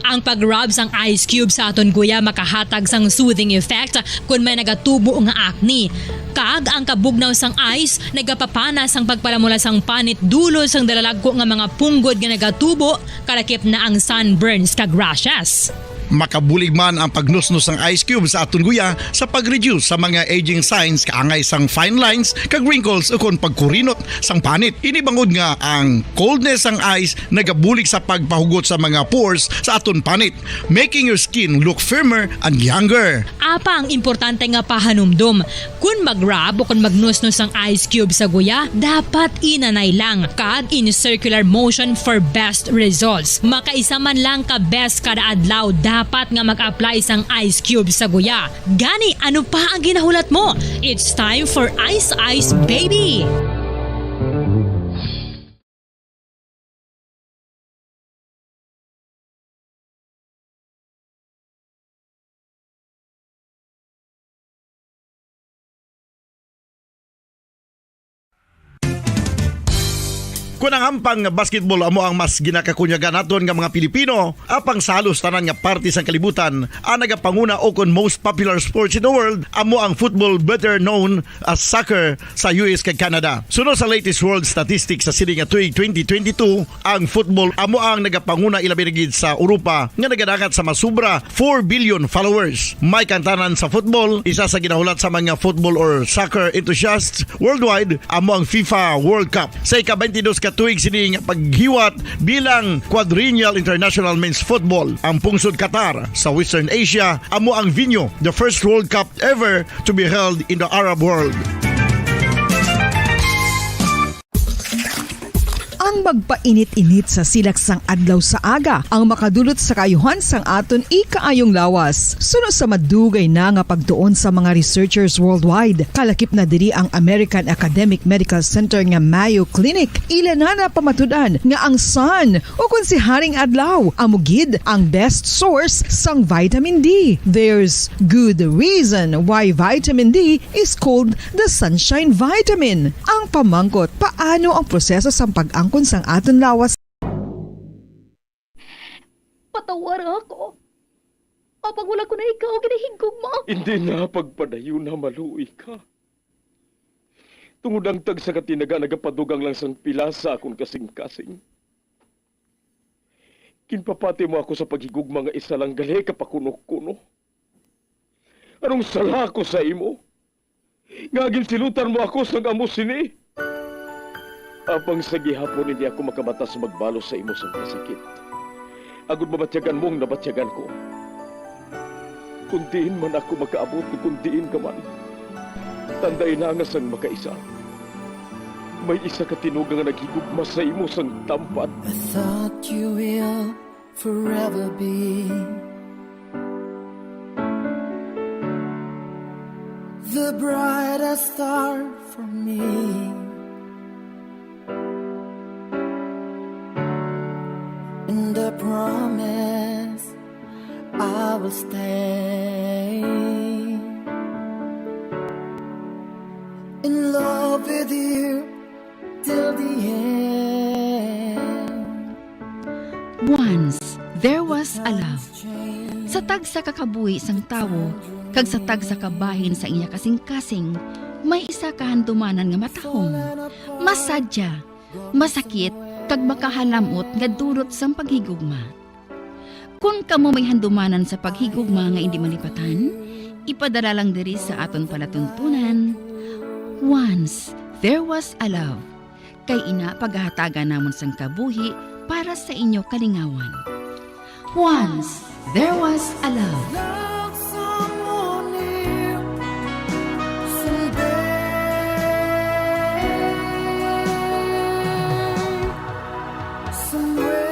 Ang pag-rub sang ice cube sa aton guya makahatag sang soothing effect kon may nagatubo nga acne. Kag ang kabugnaw sang ice nagapapana sang pagpalamula sang panit dulot sang dalalagko nga mga punggod nga nagatubo, kalakip na ang sunburns kag rashes. Makabulig man ang pagnusnos sang ice cube sa aton guya sa pag-reduce sa mga aging signs kaangay sang fine lines kag wrinkles ukon pagkurinot sang panit. Ini bangod nga ang coldness sang ice nagabulig sa pagpahugot sa mga pores sa aton panit, making your skin look firmer and younger. Apang importante nga pahanumdom, kon mag-rub o kon magnusnos sang ice cube sa guya, dapat inanay lang kag in circular motion for best results. Makaisa man lang ka beses kada adlaw dapat nga mag-apply sang ice cube sa guya. Gani, ano pa ang ginahulat mo? It's time for Ice Ice Baby! Kon ang hampang nga basketball amo ang mas ginakakunyagan naton nga mga Pilipino, apang sa halos tanan nga parte sang kalibutan, ang nagapanguna o kon most popular sports in the world amo ang football, better known as soccer, sa U S kag Canada. Suno sa latest world statistics sa sini nga tuig twenty twenty-two, ang football amo ang nagapanguna, ilabi na gid sa Europa nga nagadangat sa mas sobra four billion followers. May kantanan sa football, isa sa ginahulat sa mga football or soccer enthusiasts worldwide amo ang FIFA World Cup. Sa ika-twenty-dos ka tuig sini nga paghiwat bilang Quadrennial International Men's Football, ang pungsod Qatar sa Western Asia amo ang venue, the first World Cup ever to be held in the Arab world. Ang magpainit-init sa silak sang adlaw sa aga ang makadulot sa kaayuhan sang aton ikaayong lawas. Suno sa madugay na nga pagtuon sa mga researchers worldwide, kalakip na diri ang American Academic Medical Center nga Mayo Clinic. Ila na napamatud-an nga ang sun, o kon si Haring Adlaw, amo gid ang best source sang vitamin D. There's good reason why vitamin D is called the sunshine vitamin. Ang pamangkot, paano ang proseso sang pag-angkon sang aton lawas? Patawara ako. Apang wala ko na ikaw ginahigugma. Hindi na pagpadayon na maluoy ka. Tungod ang tagsa ka tinaga nagapadugang lang sang pila sa akon kasing-kasing. Ginpapati mo ako sa paghigugma nga isa lang gali ka pakuno-kuno. Anong sala ko sa imo? Nga ginsilutan mo ako sang amo sini? Apang sa gihapon hindi ako makamata sa magbalos sa imo sang kasakit, agod mabatyagan mo ang nabatyagan ko. Kon diin man ako makaabot, kon diin ka man, tandai na nga sang makaisa, may isa ka tinuga nga naghigugma sa imo sang tampad. I thought you will forever be the brightest star for me. And I promise I will stay in love with you till the end. Once there was a love. Sa tagsa ka kabuhi sang tawo kag sa tagsa ka bahin sa iya kasing-kasing, may isa ka handumanan nga matahom, masadya, masakit, kag makahalam-ot nga dulot sang paghigugma. Kon kamo may handumanan sa paghigugma nga indi malipatan, ipadala lang diri sa aton palatuntunan, Once There Was a Love. Kay ina pagahatagan namon sang kabuhi para sa inyo kalingawan. Once There Was a Love. Love someone new someday, somewhere.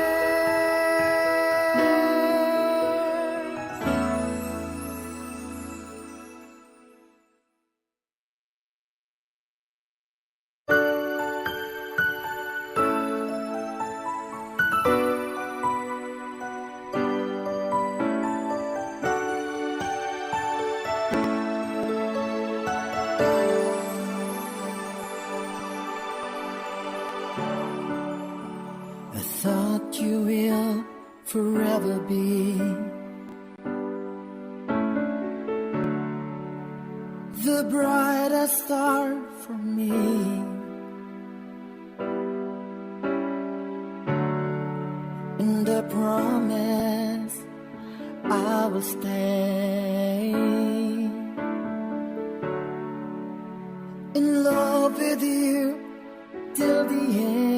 I thought you will forever be the brightest star for me. And I promise I will stay in love with you till the end.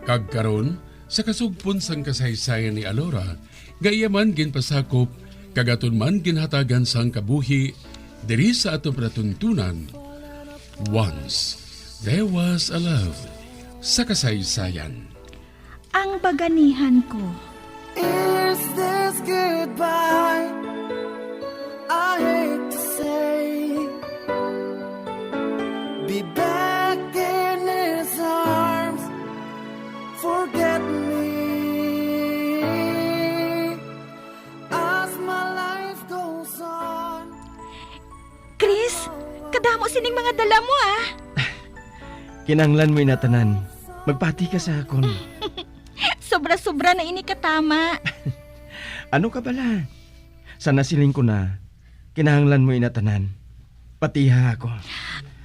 Kag karon, sa kasugpon sang kasaysayan ni Alora, nga iya man ginpasakop, kag aton man ginhatagan sang kabuhi, diri sa aton palatuntunan, Once There Was a Love, sa kasaysayan. Ang baganihan ko. Is this goodbye? I hate to say. Be back in his arms. Forget me. As my life goes on. Chris, kadamo sining mga dala mo, ah. Kinahanglan mo ina tanan. Magpati ka sa akon. Sobra-sobra na ini katama. Ano ka bala? Sa nasiling ko na, kinahanglan mo ina tanan. Patiha ako.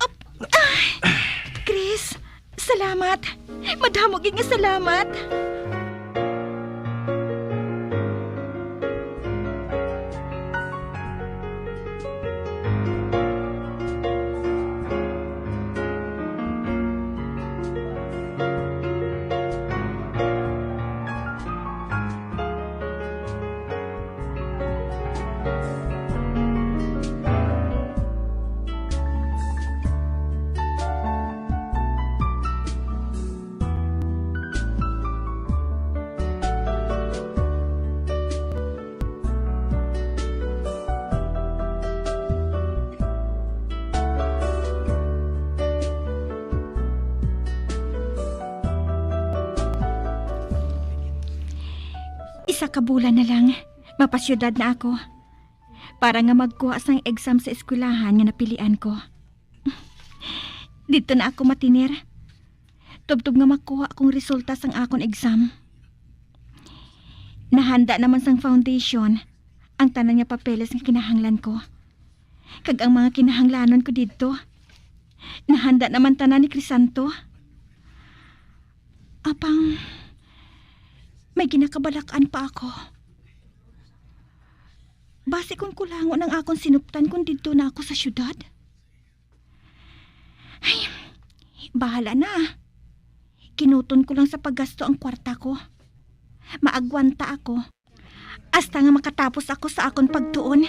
Ap-, ah, Chris, salamat. Madamo gid nga salamat. Isa ka bulan na lang, mapasyudad na ako para nga magkuha sang exam sa eskwelahan nga napilian ko. Didto na ako matinir, tubtob nga makuha akong resulta sang akon exam. Nahanda naman sang foundation ang tanan nga papeles nga kinahanglan ko, kag ang mga kinahanglanon ko didto, nahanda naman tanan ni Crisanto. Apang may ginakabalak-an pa ako. Basi kon kulangon ang akon sinuptan kon didto na ako sa siyudad? Ay, bahala na. Kinuton ko lang sa paggasto ang kwarta ko. Maagwanta ako hasta nga makatapos ako sa akon pagtuon.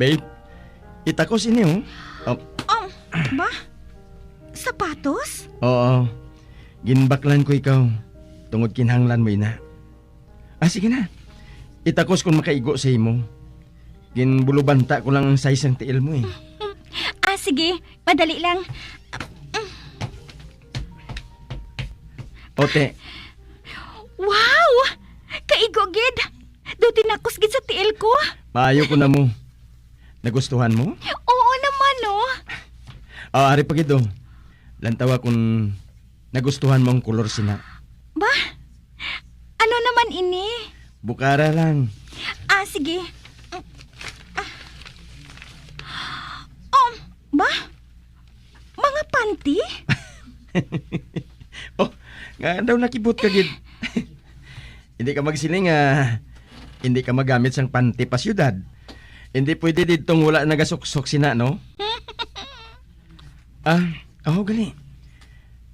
Babe, itakos ini, oh. Oh. Um, ba? Sapatos? Oo. Ginbaklan ko ikaw tungod kinahanglan mo ina. Ah, sige na. Itakos kung makaigo sa imo. Ginbulubanta ko lang ang size sang tiil mo, eh. Ah, sige. Madali lang. Ote. Wow! Kaigo gid. Daw tinakos gid sa tiil ko. Maayo ko na mo. Nagustuhan mo? Oo naman, no. Ah, ari pa gid, oh. Lantawa kung nagustuhan mo ang kolor sina. Ba? Ano naman ini? Bukara lang. Ah, sige. Ah. Oh, ba? Mga panty? Oh, nga daw nakibot ka gid. Hindi ka magsiling nga hindi ka magamit sang panty pa siyudad. Hindi pwede didtong wala nagasuksok sina, no? Ah, oh, gali.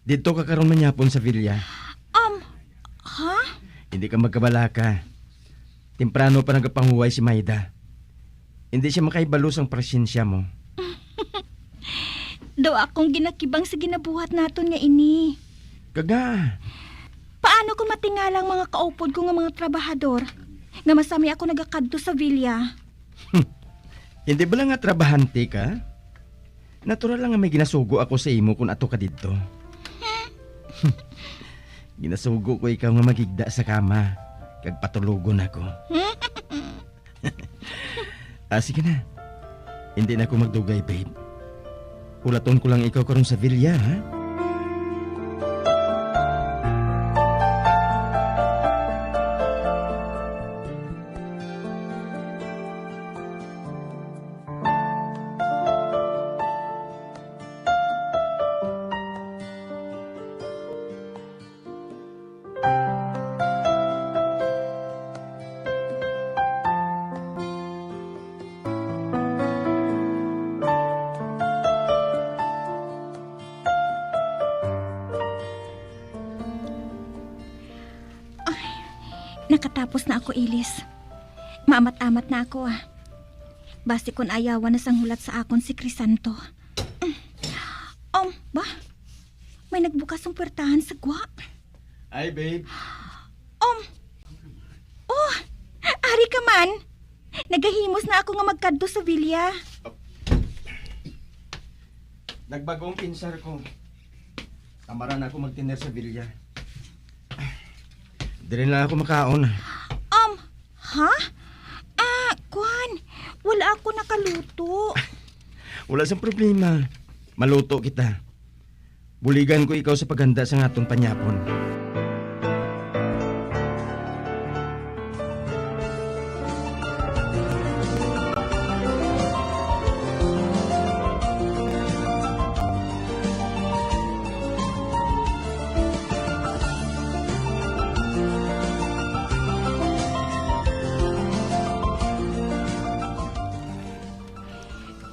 Didto ka karon manyapon sa villa. Um, ha? Hindi ka magkabalaka. Temprano pa nagapanguway si Maida. Hindi siya makahibalo sang presensya mo. Daw akong ginakibang sa ginabuhat naton nga ini. Kaga. Paano kung matingala ang mga kaupod ko nga mga trabahador nga masami ako nagakadto sa villa? Hindi bala nga trabahante ka? Natural lang nga may ginasugo ako sa imo kung ato ka didto. Ginasugo ko ikaw nga maghigda sa kama kag patulogon ako. Ah, sige na. Hindi na ako magdugay, babe. Hulaton ko lang ikaw karon sa villa, ha? Nakatapos na ako, Ilis. Maamat-amat na ako, ah. Basi kon ayawan na sang hulat sa akon si Crisanto. Um, ba? May nagbukas ang puwertahan sa gwa. Hi, babe. Um, oh, ari ka man. Nagahimos na ako nga magkadto sa villa. Nagbagong pinsar ko. Tamaran ako magtiner sa villa. Diri na ako makaon. Um, ha? Ah, kwan, wala ako nakaluto. Wala sang problema. Maluto kita. Buligan ko ikaw sa paghanda sang aton panyapon.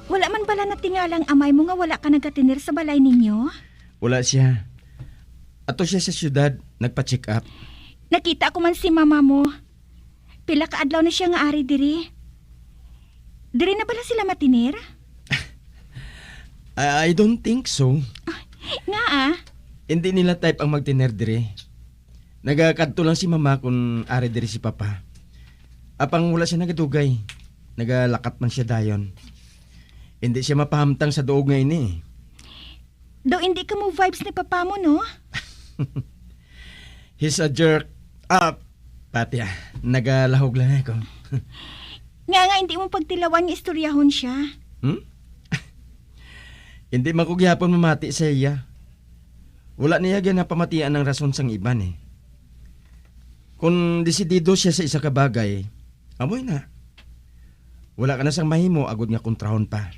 Wala man bala natingala ang amay mo nga wala ka nagatinir sa balay ninyo? Wala siya. Ato siya sa siyudad, nagpa-check up. Nakita ko man si mama mo. Pila ka adlaw na siya nga ari diri. Diri na bala sila matinir? I, I don't think so. Nga ah? Hindi nila type ang magtiner diri. Nagakadto lang si mama kung ari diri si papa. Apang wala siya nagadugay. Nagalakat man siya dayon. Hindi siya mapahamtang sa duog nga ini. Daw hindi ka mo vibes ni papa mo, no? He's a jerk. Ah, pati ah. Nagalahog lang ako. Nga nga hindi mo pagtilawan nga istoryahon siya. Hmm? Hindi man ko gihapon mamati sa iya. Wala niya ginapamatian ang rason sang iban eh. Kung desidido siya sa isa ka bagay, amoy na. Wala ka na sang mahimo agod nga kontrahon pa.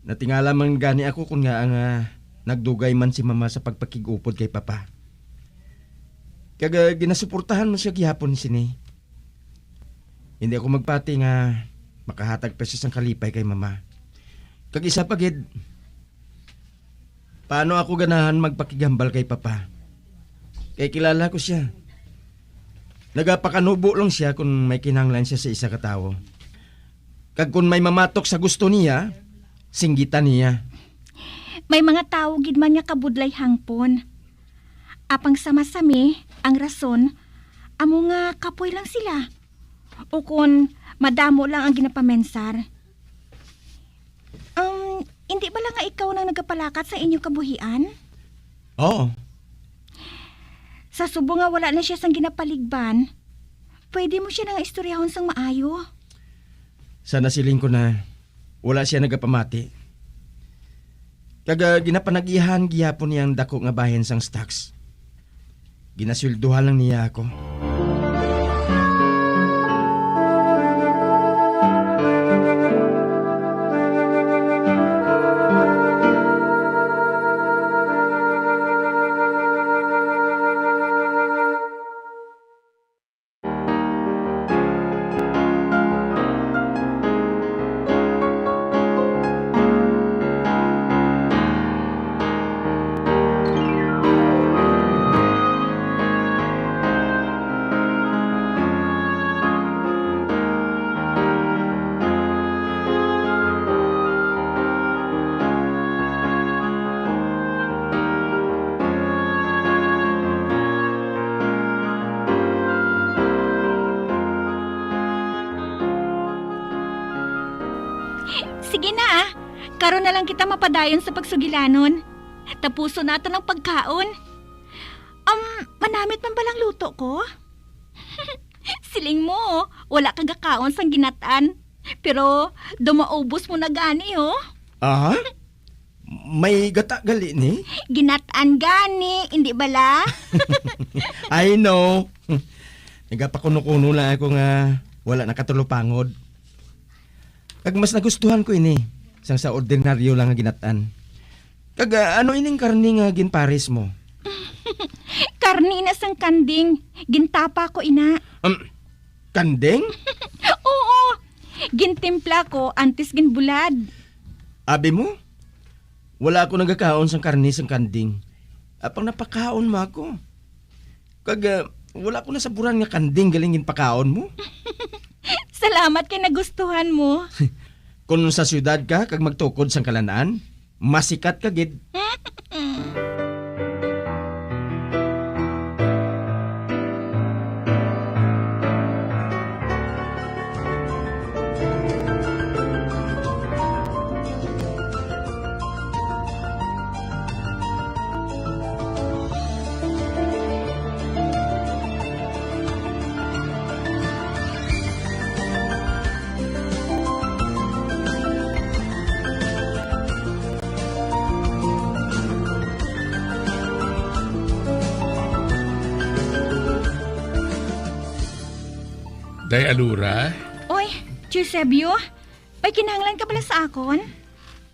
Natingala man gani ako kung nga ang ah, nagdugay man si mama sa pagpakig-upod kay papa. Kag ah, ginasuportahan man siya gihapon sini. Hindi ako magpati nga makahatag pa siya sang kalipay kay mama. Kag isa pa gid, paano ako ganahan magpakighambal kay papa? Kay kilala ko siya. Nagapakanubo lang siya kung may kinahanglan siya sa isa ka tawo. Kag kung may mamatok sa gusto niya, singgitan niya. May mga tawo gid man nga kabudlay hangpon. Apang sa masami, ang rason, amo nga kapoy lang sila. O kon madamo lang ang ginapamensar. Um, hindi bala nga ikaw nang nagapalakat sa inyo kabuhian? Oo. Sa subo nga wala na siya sang ginapaligban, pwede mo siya na nga istoryahon sang maayo. Sa nasiling ko na, wala siya nagapamati. Kag ah, ginapanag-iyahan gihapon niya ang dako nga bahin sang stocks. Ginasweldohan lang niya ako. Sige na, ah. Karon na lang kita mapadayon sa pagsugilanon. Tapuson naton ang pagkaon. Um, manamit man balang luto ko? Siling mo, wala ka gakaon sang ginat-an. Pero dumaubos mo na gani, oh. Ah? May gata gali ni? Ginat-an gani, hindi bala? I know. Nagapakuno-kuno lang ako nga wala nakatulopangod. Kag mas nagustuhan ko ini sang sa ordinaryo lang nga ginat-an. Kag ah, ano ining karne nga ginpares mo? Karne na sang kanding. Gintapa ko ina. Um, kanding? Oo. Gintimpla ko antes ginbulad. Abi mo? Wala ako nagakaon sang karne sang kanding. Apang napakaon mo ako. Kag ah, Wala ko nasaburan nga kanding galing ginpakaon mo. Salamat kay nagustuhan mo. Kung sa siyudad ka kag magtukod sang kalan-an, masikat ka gid. Day Alura? Oy, Eusebio, may kinahanglan ka bala sa akon?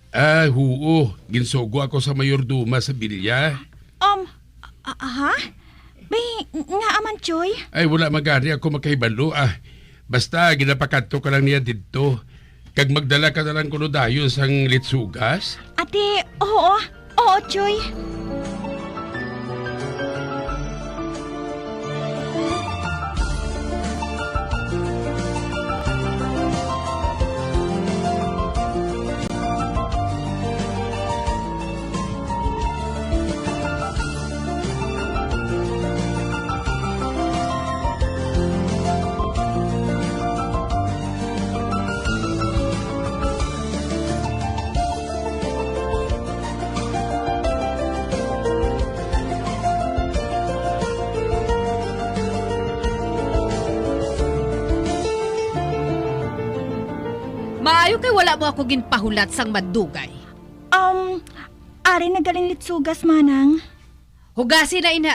Ah, huo. Ginsugo ako sa mayordoma sa bilya. Um, a-, a-, ha? May, nga aman, Choy? Ay, wala man gani ako makahibalo, ah. Basta, ginapakadto ka lang niya didto. Kag magdala ka na lang kuno dayon sang litsugas? Ate, oo. Oo, Choy. Maayo kay wala mo ako ginpahulat sang madugay. Um, ari na galing litsugas, manang. Hugasi na, ina.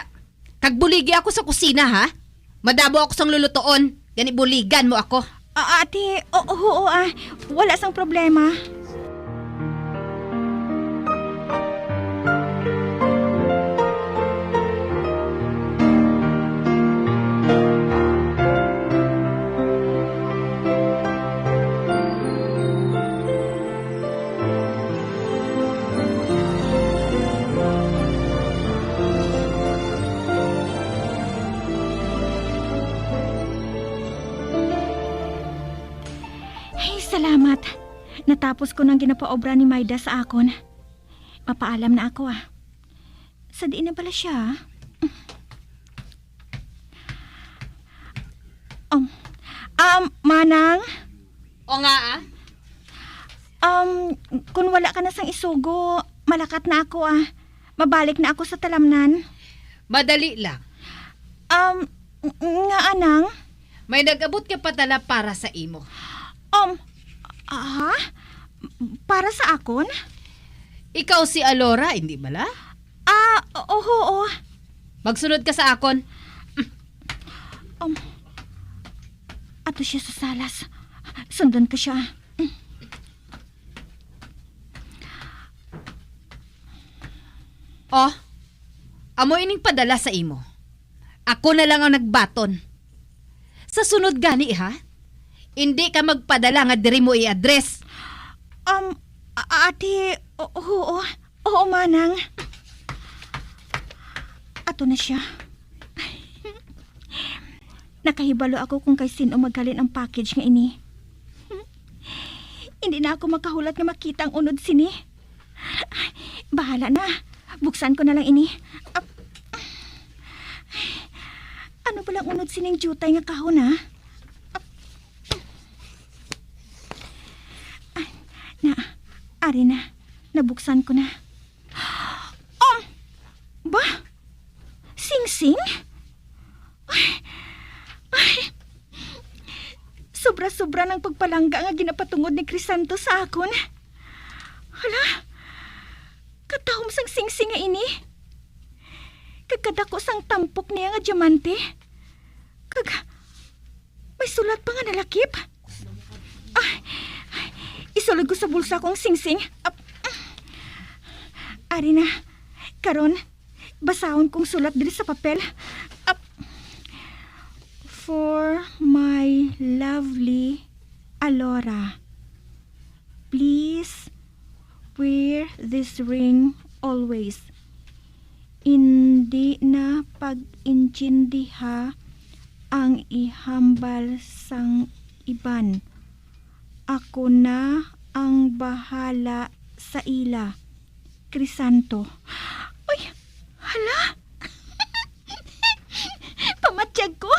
Kag buligi ako sa kusina, ha? Madamo ako sang lulutoon. Gani buligan mo ako. Ah, ate, o-, oo, ah. Wala sang problema. Ay, salamat. Natapos ko nang ginapaobra ni Maida sa akon. Mapaalam na ako, ah. Sa diin na bala siya? Um, um, Manang? O nga, ah? Um, kung wala ka na sang isugo, malakat na ako, ah. Mabalik na ako sa talamnan. Madali lang. Um, ng-, nga anang? May nag-abot nga padala para sa imo. Um, ha? Para sa akon? Ikaw si Alora, hindi bala? Ah, o-, oho, oo. Magsunod ka sa akon. Um, ato siya sa salas. Sundon ko siya. Oh, amo ining padala sa imo. Ako na lang ang nagbaton. Sa sunod gani, ha? Indi ka magpadala nga diri mo i-address. Um, a-, ate, o-, oo, oo, manang. Ato na siya. Nakahibalo ako kung kay sin-o maghalin ang package nga ini. Hindi na ako makahulat nga makita ang unod sini. Bahala na. Buksan ko na lang ini. Ap-, ano ba lang unod sining diutay nga kahon, ha? Ap-, ah, na, ari na. Nabuksan ko na. Um, ba? Singsing? Ay, ay. Sobra-sobra ng pagpalangga nga ginapatungod ni Crisanto sa akon. Hala, katahom sang singsing nga ini. Kag kadako sang tampok niya nga diamante. Kag may sulat pa nga nalakip. Ah, isulod ko sa bulsa ko ang singsing. Ap-, ari na. Karon, basahon kong sulat diri sa papel. Ap-, For my lovely Alora, please wear this ring always. indi na pag-intindiha ang ihambal sang iban. Ako na ang bahala sa ila. Crisanto. Ay, hala! Pamatyag ko,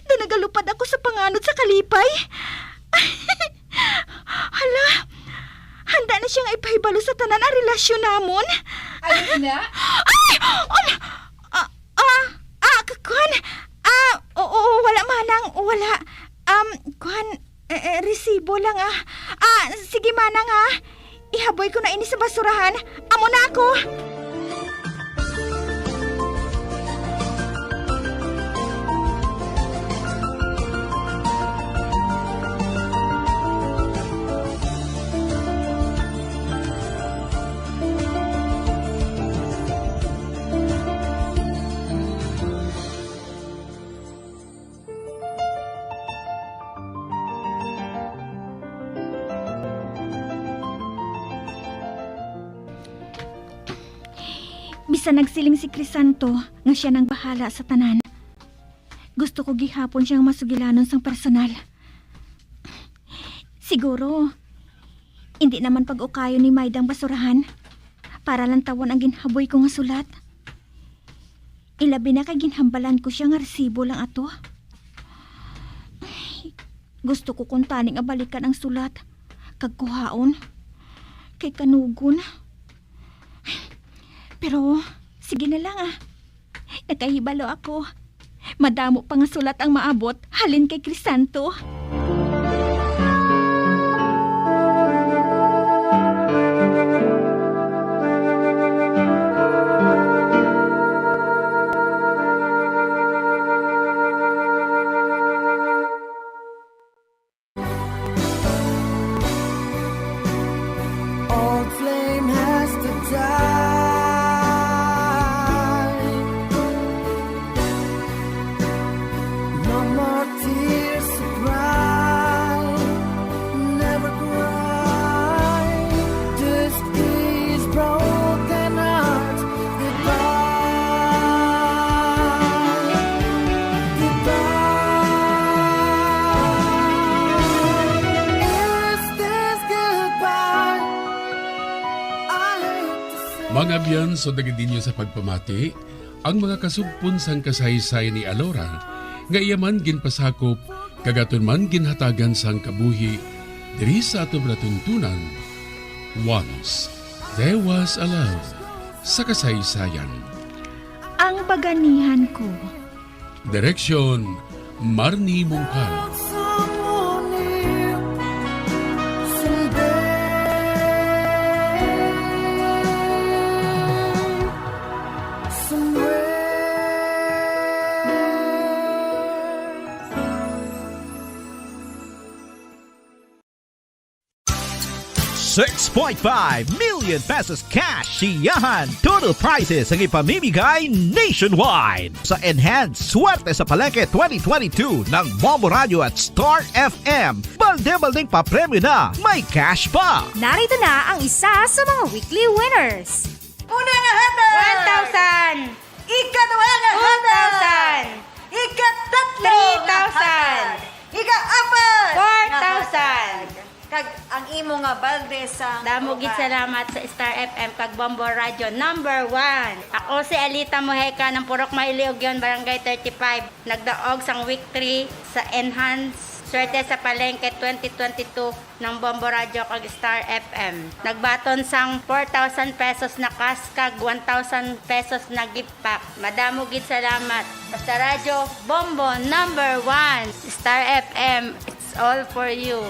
daw nagalupad ako sa panganod sa kalipay. Hala, handa na siya nga ipahibalo sa tanan ang relasyon namon. Ano na? Ay! Hala! Ah, ah, ah, k-, kuwan. Ah, oo, wala, manang, wala. Um, kuwan, eh, eh, resibo lang, ah. Ah, sige, manang, ah. Ihaboy ko na ini sa basurahan. Amo na ako. Bisan nagsiling si Crisanto nga sia nang bahala sa tanan, gusto ko gihapon siyang masugilanon sang personal. Siguro, indi naman pag-ukayon ni Mayda ang basurahan para lantawon ang ginhaboy ko nga sulat. Ilabi na kay ginhambalan ko sia nga resibo lang ato. Gusto ko kuntani nga balikan ang sulat kag kuhaon kay kanugon. Pero sige na lang, ah. Nakahibalo ako. Madamo pa nga sulat ang maabot halin kay Crisanto. Old flame has to die. No more tears to cry. Never cry. This is broken heart. Goodbye. Goodbye. Is this goodbye? I hate to say. Mga abyan, so dagid ninyo sa pagpamati ang mga kasugpon sang kasaysayan ni Alora nga iya man ginpasakop kag aton man ginhatagan sang kabuhi diri sa aton palatuntunan. Once There Was a Love sa kasaysayan. Ang Baganihan Ko. Direksyon, Marnie Mungkal. Six point five million pesos cash siyahan. Total prizes ang ipamimigay nationwide. Sa Enhance Swerte sa Palengke twenty twenty-two ng Bombo Radio at Star F M, balde-baldeng papremyo na, may cash pa. Narito na ang isa sa mga weekly winners. Una nga hatag! One thousand! Ikaduha nga hatag! Two thousand! Ikatatlo nga hatag! Three thousand! Ikaapat nga hatag! Four thousand! Kag ang imo nga balde sa Damo gid salamat sa Star F M kag Bombo Radio number one. Ako si Alita Mojeca ng Purok Mailiugyon, Barangay thirty-five. Nagdaog sang week three sa Enhance Swerte sa Palengke twenty twenty-two ng Bombo Radio kag Star F M. Nagbaton sang four thousand pesos na cash kag one thousand pesos na gift pack. Madamo gid salamat. Basta Radyo Bombo number one. Star F M, it's all for you.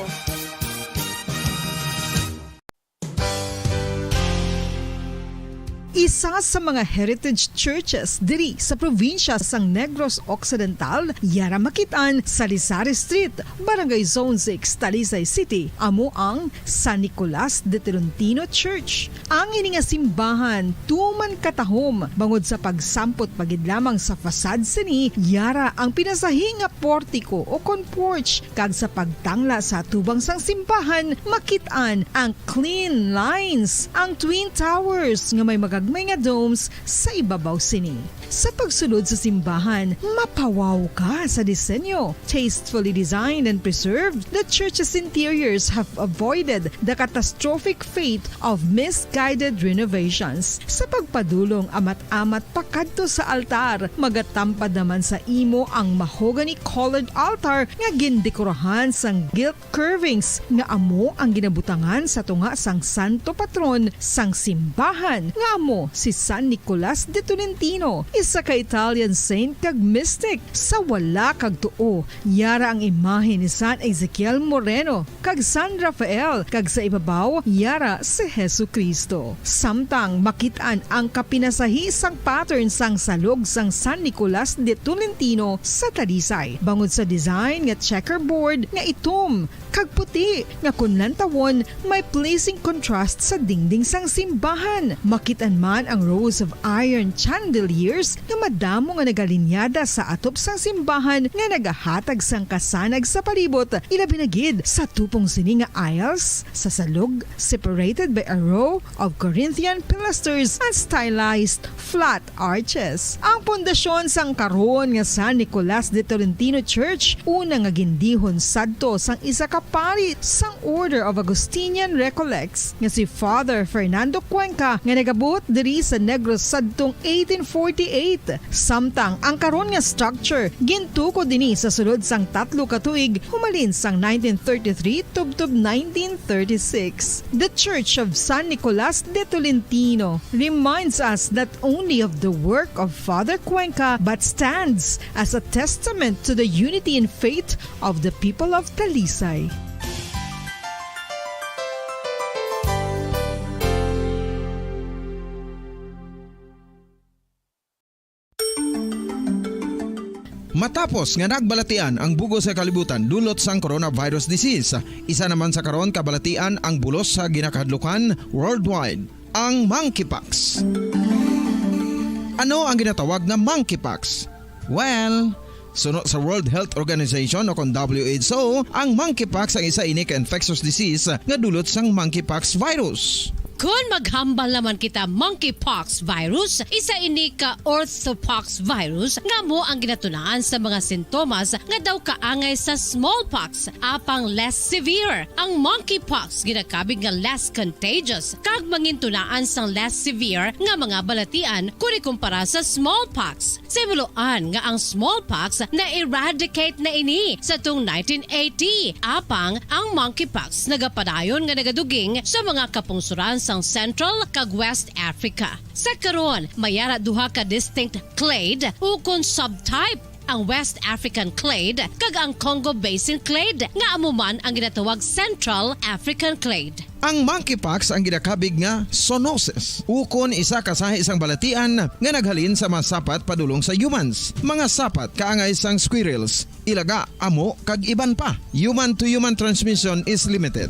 Isa sa mga heritage churches diri sa probinsya sang Negros Occidental, yara makit-an sa Lizares Street, Barangay Zone six, Talisay City, amo ang San Nicolas de Tolentino Church. Ang ini nga simbahan tuman katahom bangod sa pagsampot pa gid lamang sa facade sini, yara ang pinasahi nga portiko o kon porch, kag sa pagtangla sa atubang sang simbahan, makit-an ang clean lines, ang twin towers nga may mga may nga domes sa ibabaw sini. Sa pagsulod sa simbahan, mapawaw ka sa disenyo. Tastefully designed and preserved, the church's interiors have avoided the catastrophic fate of misguided renovations. Sa pagpadulong amat-amat pakadto sa altar, magatampad naman sa imo ang mahogany-colored altar nga gindekorahan sang gilt curvings nga amo ang ginabutangan sa tunga sang santo patron sang simbahan, nga amo si San Nicolas de Tolentino, isa ka Italian saint kag mystic. Sa wala kag tuo, yara ang imahe ni San Ezekiel Moreno kag San Rafael, kag sa ibabaw yara si Jesu-Cristo. Samtang makit-an ang kapinasahi sang pattern sang salog sang San Nicolas de Tolentino sa Talisay, bangod sa design nga checkerboard nga itom kag puti, nga kon lantawon, may pleasing contrast sa dingding sang simbahan. Makit-an man ang rows of iron chandeliers nga madamo nga nagalinyada sa atop sang simbahan nga nagahatag sang kasanag sa palibot, ilabi na gid sa tupong sini nga aisles sa salog, separated by a row of Corinthian pilasters and stylized flat arches. Ang pundasyon sang karon nga San Nicolas de Tolentino Church, una nga gindihon sadto sang isa ka pari sang Order of Augustinian Recollects nga si Father Fernando Cuenca, nga nagabuot diri sa Negros sadtong eighteen forty-eight. Samtang ang karon nga structure gintukod ini sa sulod sang tatlo ka tuig, humalin sang nineteen thirty-three tubtob nineteen thirty-six. The Church of San Nicolas de Tolentino reminds us not only of the work of Father Cuenca, but stands as a testament to the unity in faith of the people of Talisay. Matapos nga nagbalatian ang bug-os nga kalibutan dulot sang coronavirus disease, isa naman sa karon kabalatian ang bulos sa ginakahadlukan worldwide, ang monkeypox. Ano ang ginatawag nga monkeypox? Well, suno sa World Health Organization o kon W H O, ang monkeypox ang isa ini ka infectious disease nga dulot sang monkeypox virus. Kon maghambal naman kita monkeypox virus, isa ini ka orthopox virus nga amo ang ginatunaan sa mga sintomas nga daw kaangay sa smallpox, apang less severe. Ang monkeypox ginakabig nga less contagious kag mangintunaan sang less severe nga mga balatian kon ikumpara sa smallpox. Sa himuloan nga ang smallpox na-eradicate na ini sa tung nineteen eighty, apang ang monkeypox nagapadayon nga nagaduging sa mga kapungsoran sang Central kag West Africa. Sa karon, may ara duha ka distinct clade ukon subtype, ang West African clade kag ang Congo Basin clade, nga amo man ang ginatawag Central African clade. Ang monkeypox ang ginakabig nga zoonosis, ukon isa ka sahi sang balatian nga naghalin sa mga sapat padulong sa humans. Mga sapat kaangay sang squirrels, ilaga, amo, kag iban pa. Human to human transmission is limited.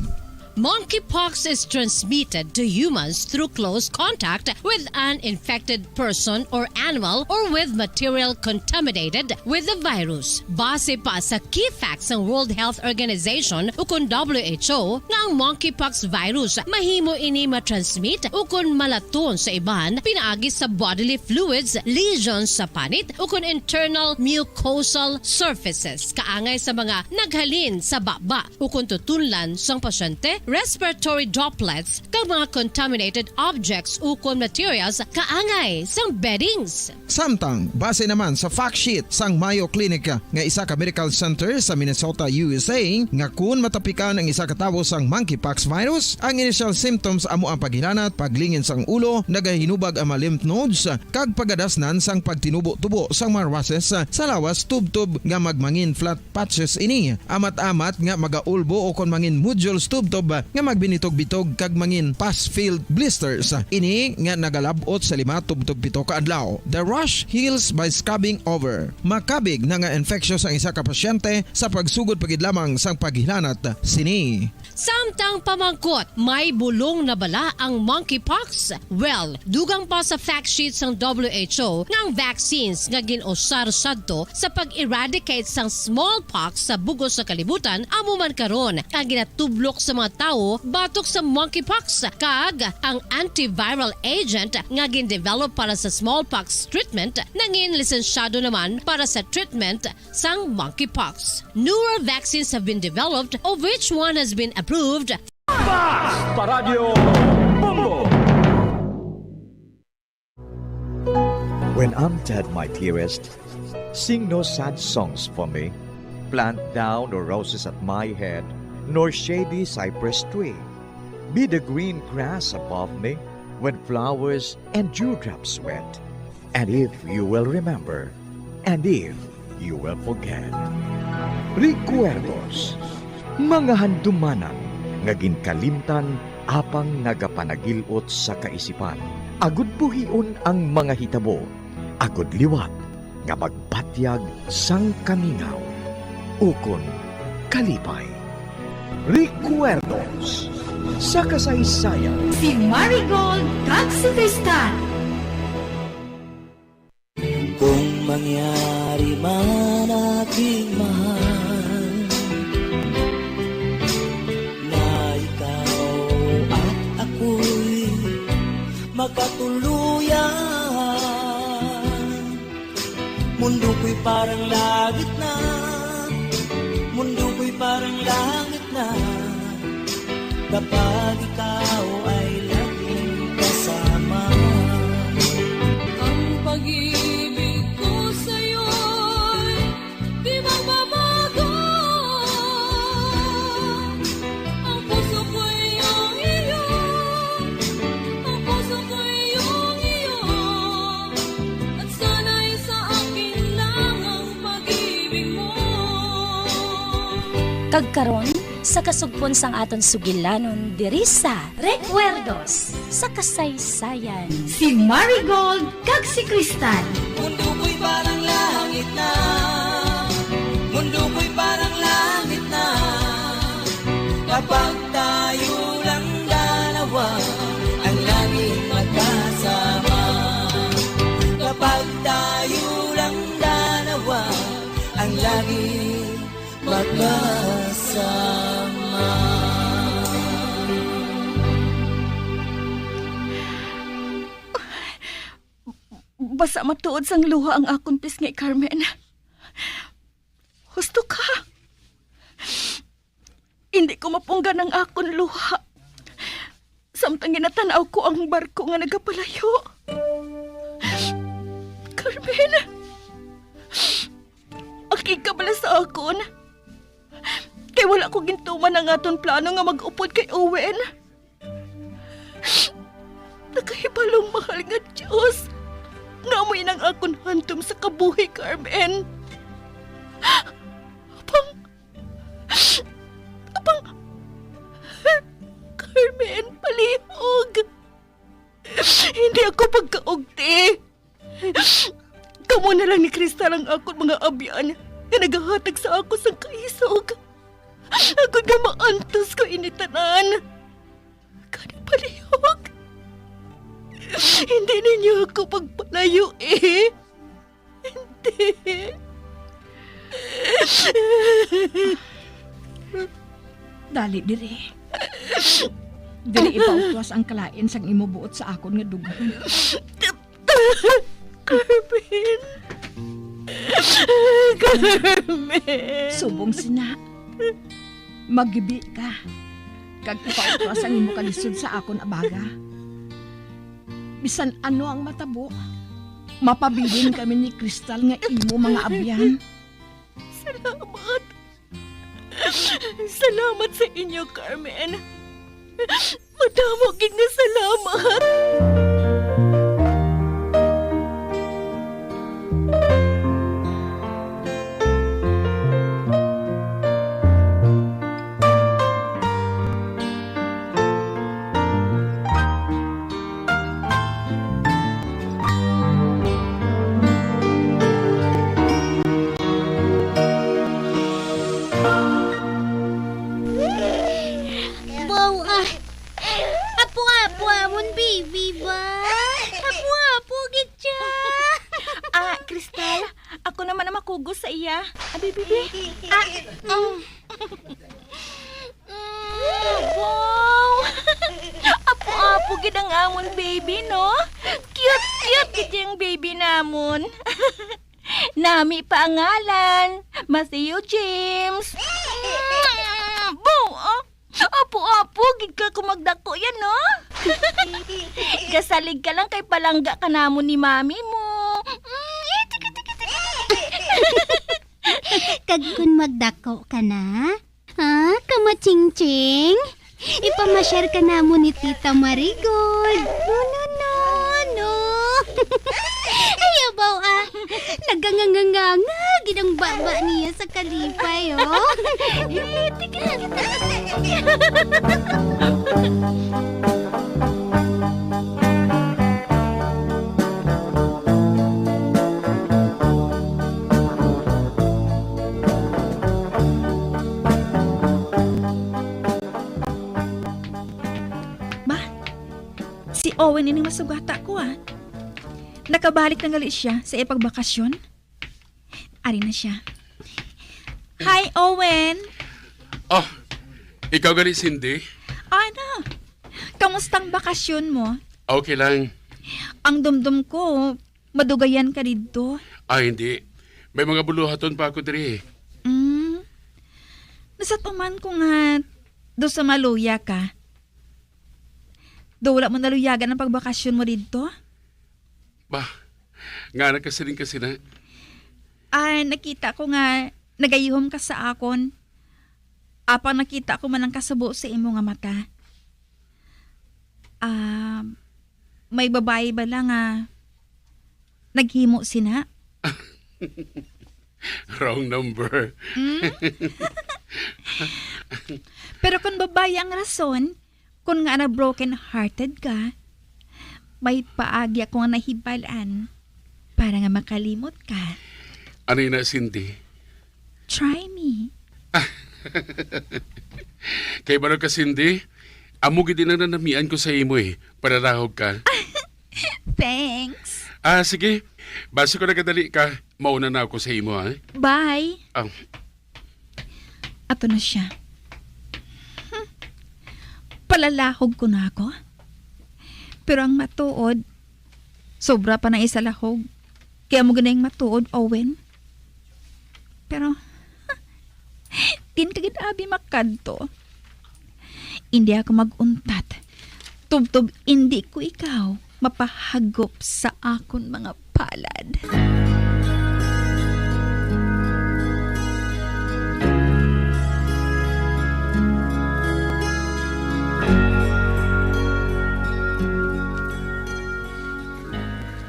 Monkeypox is transmitted to humans through close contact with an infected person or animal or with material contaminated with the virus. Base pa sa key facts sang World Health Organization ukon W H O nga ang monkeypox virus mahimo ini matransmit ukon malaton sa iban pinaagi sa bodily fluids, lesions sa panit ukon internal mucosal surfaces kaangay sa mga naghalin sa baba ukon tutunlan sang pasyente, respiratory droplets, kag mga contaminated objects ukon materials kaangay sang beddings. Samtang, base naman sa fact sheet sang Mayo Clinic nga isa ka medical center sa Minnesota, U S A, nga kun matapikan ang isa ka tawo sang monkeypox virus, ang initial symptoms amo ang paghilanat, paglingin sang ulo, nagahinubag ang mga lymph nodes, kag pagadasnan sang pagtinubo-tubo sang mga rushes sa lawas tubtob nga magmangin flat patches ini, amat-amat nga magaulbo ukon mangin nodules tubtob nga magbinitog-bitog kag mangin pus-filled blisters. Ini nga nagalab-ot sa lima tubtob pito ka adlaw. The rash heals by scabbing over. Makabig na nga infectious ang isa ka pasyente sa pagsugod pa gid lamang sang paghilanat sini. Samtang pamangkot, may bulong na bala ang monkeypox? Well, dugang pa sa fact sheet sang W H O nga ang vaccines nga gin-usar sadto sa pag-eradicate sang smallpox sa bug-os nga kalibutan amo man karon ang ginatublok sa mga tawo batok sa monkeypox, kag ang antiviral agent nga gin-develop para sa smallpox treatment nangin lisensyado naman para sa treatment sang monkeypox. Newer vaccines have been developed, of which one has been approved. Basta Radyo Bombo! When I'm dead, my dearest, sing no sad songs for me. Plant thou no roses at my head, nor shady cypress tree. Be the green grass above me when flowers and dewdrops wet. And if you will remember, and if you will forget. Recuerdos, mga handumanan nga ginkalimtan apang nagapanagil-ot sa kaisipan, agud buhion ang mga hitabo, agud liwat nga magbatyag sang kamingaw ukon kalipay. Recuerdos sa kasaysayan. Si Marigold kag si Cristal. Kung mangyari man, aking mahal, na ikaw at ako'y magkatuluyan, mundo ko'y parang langit na, mundo ko'y parang langit na. Kapag ikaw ay laging kasama. Ang pag-ibig ko sa'yo'y di magbabago. Ang puso ko'y iyong iyo. Ang puso ko'y iyong iyo. At sana'y sa akin lang ang pag-ibig mo. Kag karon, sa kasugpon sang aton sugilanon diri sa Recuerdos sa Kasaysayan, si Marigold kag si Cristal. Mundo ko'y parang langit na, mundo ko'y parang langit na, kapag tayo lang dalawa ang laging magkasama. Kapag tayo lang dalawa ang laging magkasama. Basa matuod sang luha ang akon pisngi, Carmen. Husto ka. Hindi ko mapunggan ang akon luha samtang ginatan-aw ko ang barko nga nagapalayo. Carmen, akig ka bala sa akon. Kay wala ko gintuman ang aton plano nga mag-upod kay Owen. Nakahibalong mahal nga Dios nga amo ini ang akon handom sa kabuhi, Carmen. Apang, apang, Carmen, palihog. Hindi ako pagkaugti. Kamo na lang ni Cristal ang akon mga abyan nga nagahatag sa ako sang kaisog, agod nga maantos ko ini tanan. Gani palihog, hindi ninyo ako pagpalayo, eh. Hindi. Dali diri. Diri ipautwas ang kalain sang imo buot sa akon nga dughan. Carmen! Carmen! Subong sina, maggibi ka, kag ipautwas ang imo kalisod sa akon abaga. Bisan ano ang matabo, mapabilin kami ni Cristal nga imo mga abyan. Salamat. Salamat sa inyo, Carmen. Madamo gid nga salamat. Wow, ah. Apo, apo, amon baby ba? Apo, apo, gid siya. Ah, Cristal, ako naman ang makugos sa iya. Abi, bibi. Ah, mm. Mm, Ang baby, no? Cute, cute gid ang baby namon. Nami pa ang ngalan. Mateo James. Mm, bo, ah. Apo-apo, gid ka kung magdako yan, no? Kasalig ka lang kay palangga ka namon ni mami mo. Mm, eh, tiki, tiki, tiki. Kag kun magdako ka na, ha, kamachingching? Ipamasyar ka namon ni Tita Marigold. No, no, no, no. Ay, abaw, ah. Naganganganganga gid ang baba niya sa kalipay, oh. Ba, si Owen ini masugata ko, ah. Nakabalik na gali siya sa iya pagbakasyon. Ari na siya. Hi, Owen. Oh, ikaw gali, Cindy? Ano? Kamusta ang bakasyon mo? Okay lang. Ang dumdum ko, madugayan ka didto. Ah, hindi. May mga buluhaton pa ako diri. Mm. Nasat-uman ko nga daw sa maluya ka. Daw wala mo naluyagan ang pagbakasyon mo didto? Ba, nga nagkasiling ka sina? Ah, nakita ko nga nagayuhom ka sa akon. Apang nakita ko man ang kasubo sa imo nga mata. Ah, may babayi bala nga naghimo sina? Wrong number. Hmm? Pero kung babayi ang rason, kung nga na broken-hearted ka, may paagi ako nga nahibalaan para nga makalimot ka. Ano yun na, Cindy? Try me. Kay balo ka, Cindy, amo gid ang nanamian ko sa imo eh, para rahog ka. Thanks. Ah, sige. Basi ko nagadali ka, mauna na ako sa imo, ha? Bye. Ah. Ato na siya. Hmm. Palalahog ko na ako. Pero ang matuod, sobra pa na isa lahog. Kaya mo ganang matuod, Owen. Pero, din ka gid abi makadto. Hindi ako mag-untat. Tubtob hindi ko ikaw mapahagop sa akon mga palad.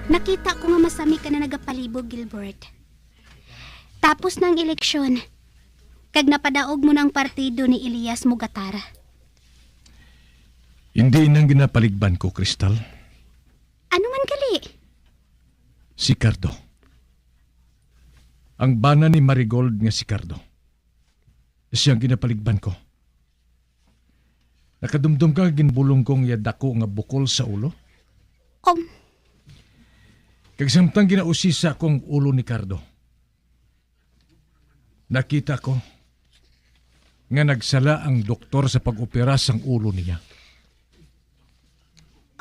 Nakita ko nga masami ka na nagapalibog, Gilbert. Tapos na ang eleksyon, kag napadaog mo na ang partido ni Elias Mogatara. Hindi inang ginapaligban ko, Crystal. Ano man gali? Si Cardo. Ang bana ni Marigold nga si Cardo. Siyang ginapaligban ko. Nakadumdom ka nga ginbulong ko ang iya dako nga bukol sa ulo? Um. Kag samtang ginausisa ko ang ulo ni Cardo, nakita ko nga nagsala ang doktor sa pag-opera sang ulo niya.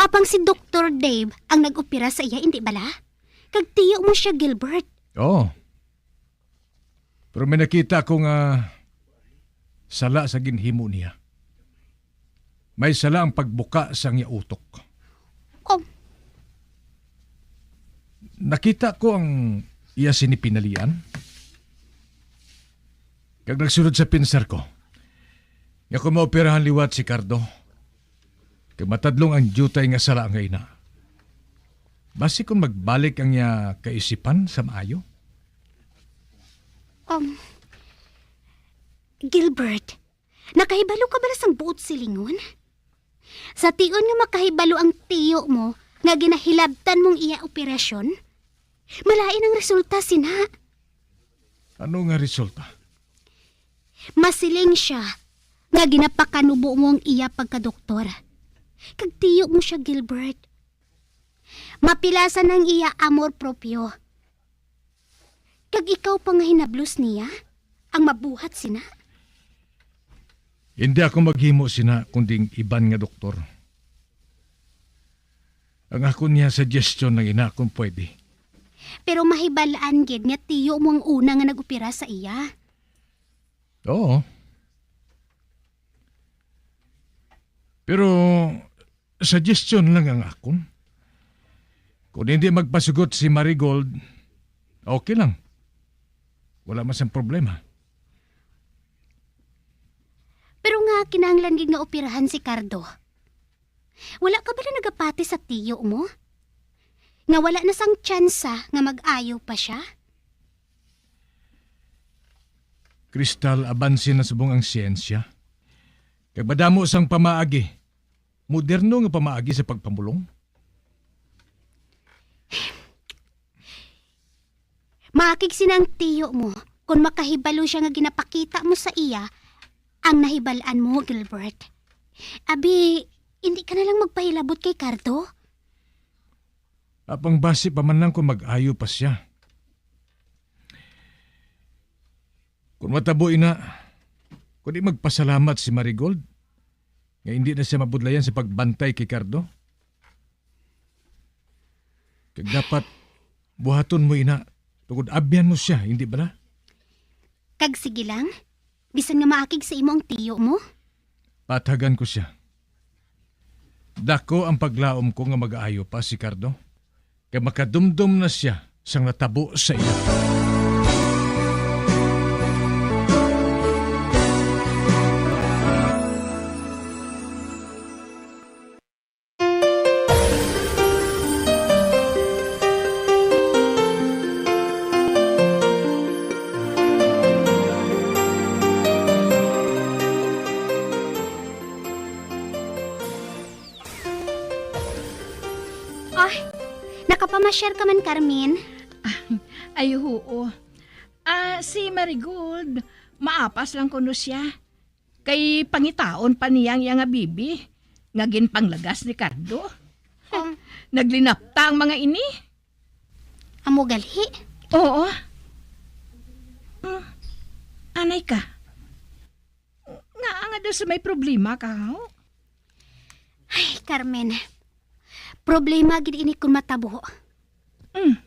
Apang si Doktor Dave ang nag-opera sa iya, indi bala? Kag tiyo mo siya, Gilbert. Oo. Pero may nakita ko nga sala sa ginhimo niya. May sala ang pagbuka sang iya utok. Oh. Nakita ko ang iya sini pinalian. Kag nagsulod sa pinsar ko nga kung maoperahan liwat si Cardo, kag matadlong ang diutay nga sala nga ina. Basi kung magbalik ang iya kaisipan sa maayo? Um, Gilbert, nakahibalo ka bala sang buot silingon? Sa tion nga makahibalo ang tiyo mo nga ginahilabtan mong iya operasyon, malain ang resulta sina. Ano nga resulta? Masiling siya nga ginapakanubo mo ang iya pagkadoktor. Kag tiyo mo siya, Gilbert. Mapilasan ang iya amor propio. Kag ikaw pa nga hinablos niya ang mabuhat sina? Hindi ako maghimo sina, kundi ang iban nga doktor. Ang akon niya suggestion lang ina, kung pwede. Pero mahibal-an gid nga tiyo mo ang una nga nag-opera sa iya. Oo. Pero suggestion lang ang akon. Kung hindi magpasugot si Marigold, okay lang. Wala man sang problema. Pero nga kinahanglan gid nga operahan si Cardo. Wala ka bala nagapati sa tiyo mo? Nga wala na sang tsansa nga mag-ayo pa sia? Crystal, abanse na subong ang siyensya. Kag madamo sang pamaagi, moderno nga pamaagi sa pagpamulong. Maakig sina ang tiyo mo kon makahibalo sia nga ginapakita mo sa iya ang nahibal-an mo, Gilbert. Abi, hindi ka na lang magpahilabot kay Cardo? Apang basi pa man lang kung mag-ayo pa sia. Kung matabo ina, kung di magpasalamat si Marigold, nga hindi na sia mabudlayan sa pagbantay kay Cardo. Kag dapat buhaton mo ina, tungod abyan mo sia, hindi bala? Kag sige lang, bisan nga maakig sa imo ang tiyo mo. Pathagan ko sia. Dako ang paglaom ko nga mag-aayo pa si Cardo, kay makadumdom na sia sang natabo sa iya. Ay, nakapamasyar ka man, Carmen? Ay, oo. Ah, si Marigold, maapas lang kuno siya. Kay pangitaon pa niya ang iya nga bibi nga ginpanglagas ni Cardo. Um, naglinapta ang mga ini. Amo gali? Oo. Mm. Anay ka. Nga nga daw sa may problema ka, ho? Ay, Carmen. Problema gid ini kung matabo. Mm.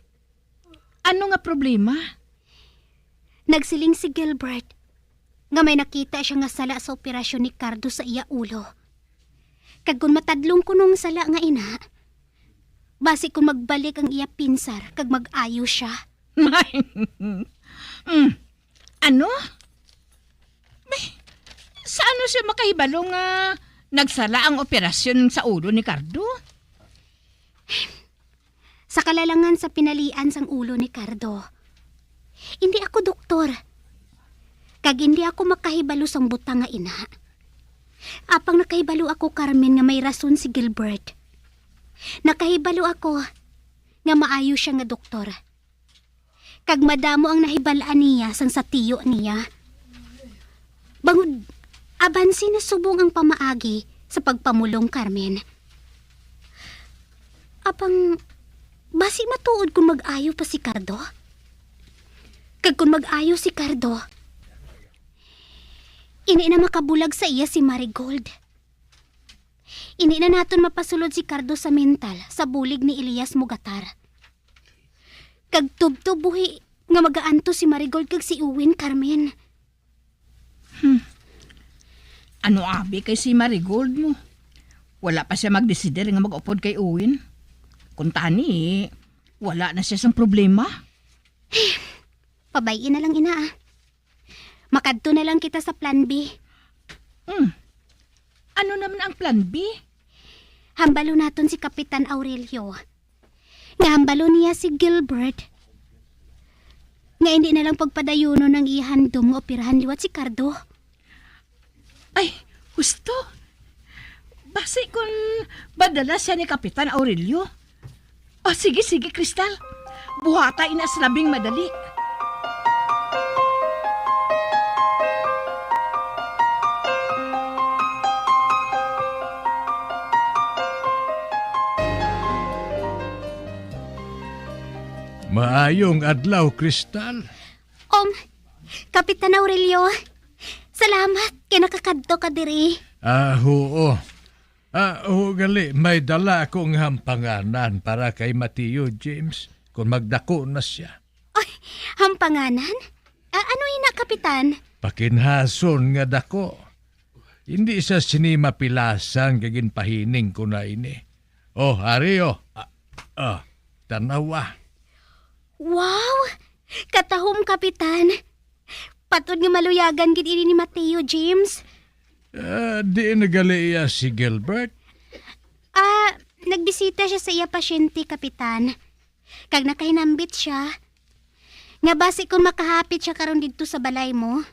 Ano nga problema? Nagsiling si Gilbert nga may nakita siya nga sala sa operasyon ni Cardo sa iya ulo. Kag kung matadlong kuno ang sala nga ina, basi kung magbalik ang iya pinsar kag mag-ayo siya. Mm. Ano? Bay, sa ano siya makahibalo nga nagsala ang operasyon sa ulo ni Cardo? Sa kalalangan sa pinalian sang ulo ni Cardo. Indi ako doktor. Kag indi ako makahibalo sang butang nga ina. Apang nakahibalo ako, Carmen, nga may rason si Gilbert. Nakahibalo ako nga maayo sia nga doktor. Kag madamo ang nahibal-an niya sang sa tiyo niya. Bangod, abanse na subong ang pamaagi sa pagpamulong, Carmen. Apang, basi matuod kung mag-ayo pa si Cardo? Kag kung mag-ayo si Cardo, ini na makabulag sa iya si Marigold. Ini na naton mapasulod si Cardo sa mental sa bulig ni Elias Mogatar. Kag tubtob buhi nga magaantos si Marigold kag si Owen, Carmen. Hmm. Ano abi kay si Marigold mo? Wala pa siya magdesider nga mag-upod kay Owen. Kung tani, wala na siya sang problema. Pabay-i na lang ina, ah. Makadto na lang kita sa plan B. Hmm. Ano naman ang plan B? Hambalo naton si Kapitan Aurelio. Nga hambalo niya si Gilbert nga hindi na lang pagpadayunon ang iya handom nga operahan liwat si Cardo. Ay, husto. Basi kun madala siya ni Kapitan Aurelio. O, sige, sige, Crystal. Buhata ina sa labing madali. Maayong adlaw, Crystal. Um, Kapitan Aurelio, salamat kay nakakadto ka diri. Ah, huo. Ah, oh, gali, may dala akong hampanganan para kay Mateo, James, kung magdako na siya. Ay, hampanganan? Ah, ano ina, Kapitan? Pakinhason nga dako. Hindi sa sini mapilasan kay ginpahining ko na ini. Oh, ari, oh. Ah, ah, tanawa. Wow! Katahom, Kapitan. Patod nga maluyagan gid ini ni Mateo, James. Ah, di na gali iya si Gilbert? Ah, nagbisita siya sa iya pasyente, Kapitan. Kag nakahinambit siya nga basi kung makahapit siya karon didto sa balay mo.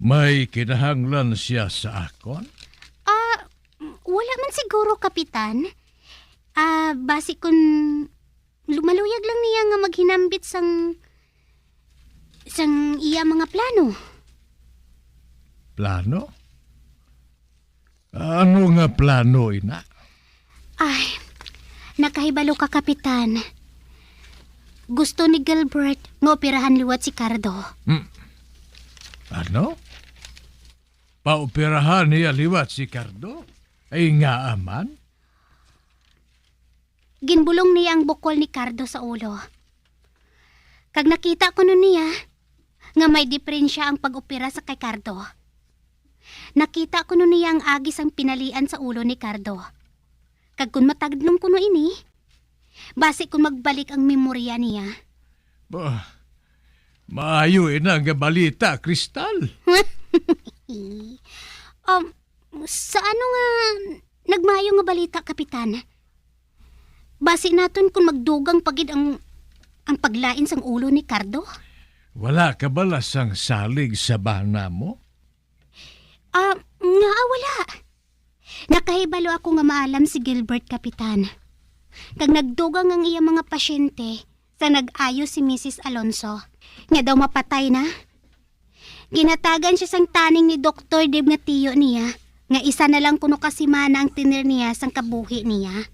May kinahanglan siya sa akon? Ah, wala man siguro, Kapitan. Ah, basi kung lumaluyag lang niya nga maghinambit sang, sang iya mga plano. Plano? Ano nga plano, ina? Ay, nakahibalo ka, Kapitan. Gusto ni Gilbert nga operahan liwat si Cardo. Hmm. Ano? Paoperahan niya liwat si Cardo? Ay, ngaa man? Ginbulong niya ang bukol ni Cardo sa ulo. Kag nakita kuno niya nga may diperensya ang pag-opera sa kay Cardo. Nakita kuno niya ang agi sang pinalian sa ulo ni Cardo. Kag kon matadlong kuno ini, basi kon magbalik ang memorya niya. Bah, maayo ina nga balita, Crystal. Um, sa ano nga nagmaayo nga balita, Kapitan? Basi naton kung magdugang pa gid ang, ang paglain sang ulo ni Cardo? Wala ka bala sang salig sa bana mo? Ah, ngaa wala? Nakahibalo ako nga maalam si Gilbert, Kapitan. Kag nagdugang ang iya mga pasyente sa nag-ayo si Misis Alonso, nga daw mapatay na. Ginhatagan siya sang tanning ni Doktor Dib nga tiyo niya, nga isa na lang kuno ka semana ang tener niya sang kabuhi niya.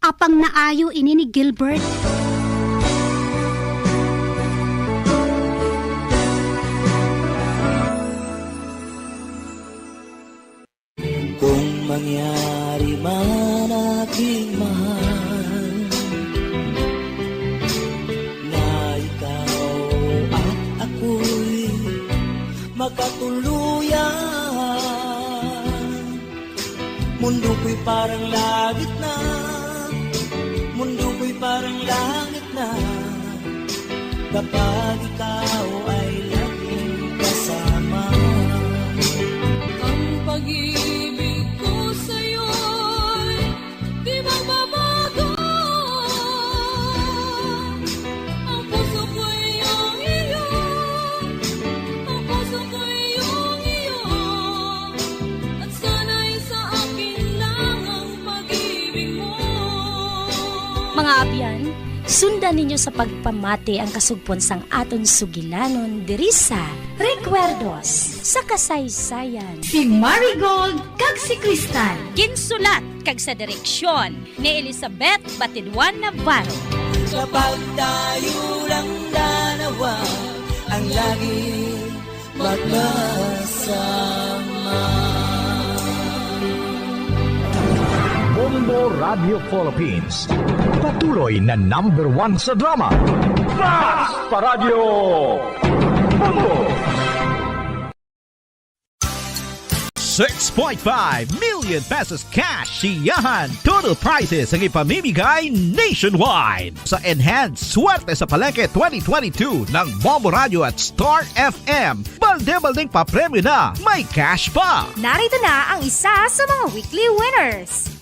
Apang naayo ini ni Gilbert. Kung mangyari man, aking mahal, na ikaw at ako'y magkatuluyan, mundo ko'y parang langit na, mundo ko'y parang langit na. Kapag ikaw ay laging kasama. Ang pag-ibig ko sa'yo'y di magbabago. Ang puso ko'y iyong iyo. Ang puso ko'y iyong iyo. At sana'y sa akin lang ang pag-ibig mo. Mga abyan, sundan ninyo sa pagpamati ang kasugpon sang aton sugilanon diri sa Recuerdos sa Kasaysayan. Si Marigold kag si Crystal. Ginsulat kag sa direksyon ni Elizabeth Batidwan Navarro. Kapag tayo lang dalawa ang lagi magkasama. Bombo Radio Philippines, patuloy na number one sa drama. Mas pa Radyo Bombo! Six point five million pesos cash siyahan total prizes ang ipamimigay nationwide sa Enhanced Swerte sa Palengke twenty twenty-two ng Bombo Radio at Star F M. Balde-baldeng papremyo na, may cash pa! Narito na ang isa sa mga weekly winners.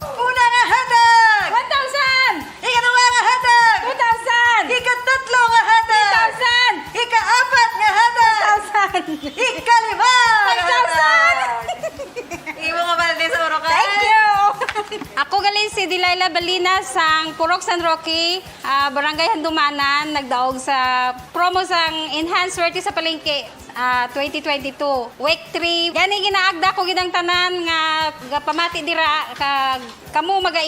Una nga hatag! One thousand! Ikaduha nga hatag! Two thousand! Ikatatlo nga hatag! Three thousand! Ikaapat nga hatag! One thousand! Ikalima nga Five thousand! Hatag! Imo nga balde sa Boracay. Thank you! Ako gali si Delilah Balina sang Purok San Roque, ah, Barangay Handumanan, nagdaog sa promo sang Enhanced Swerte sa Palengke, ah, twenty twenty-two, Week three. Gani ginaagda ko gid ang tanan nga gapamati dira, kag kamo maga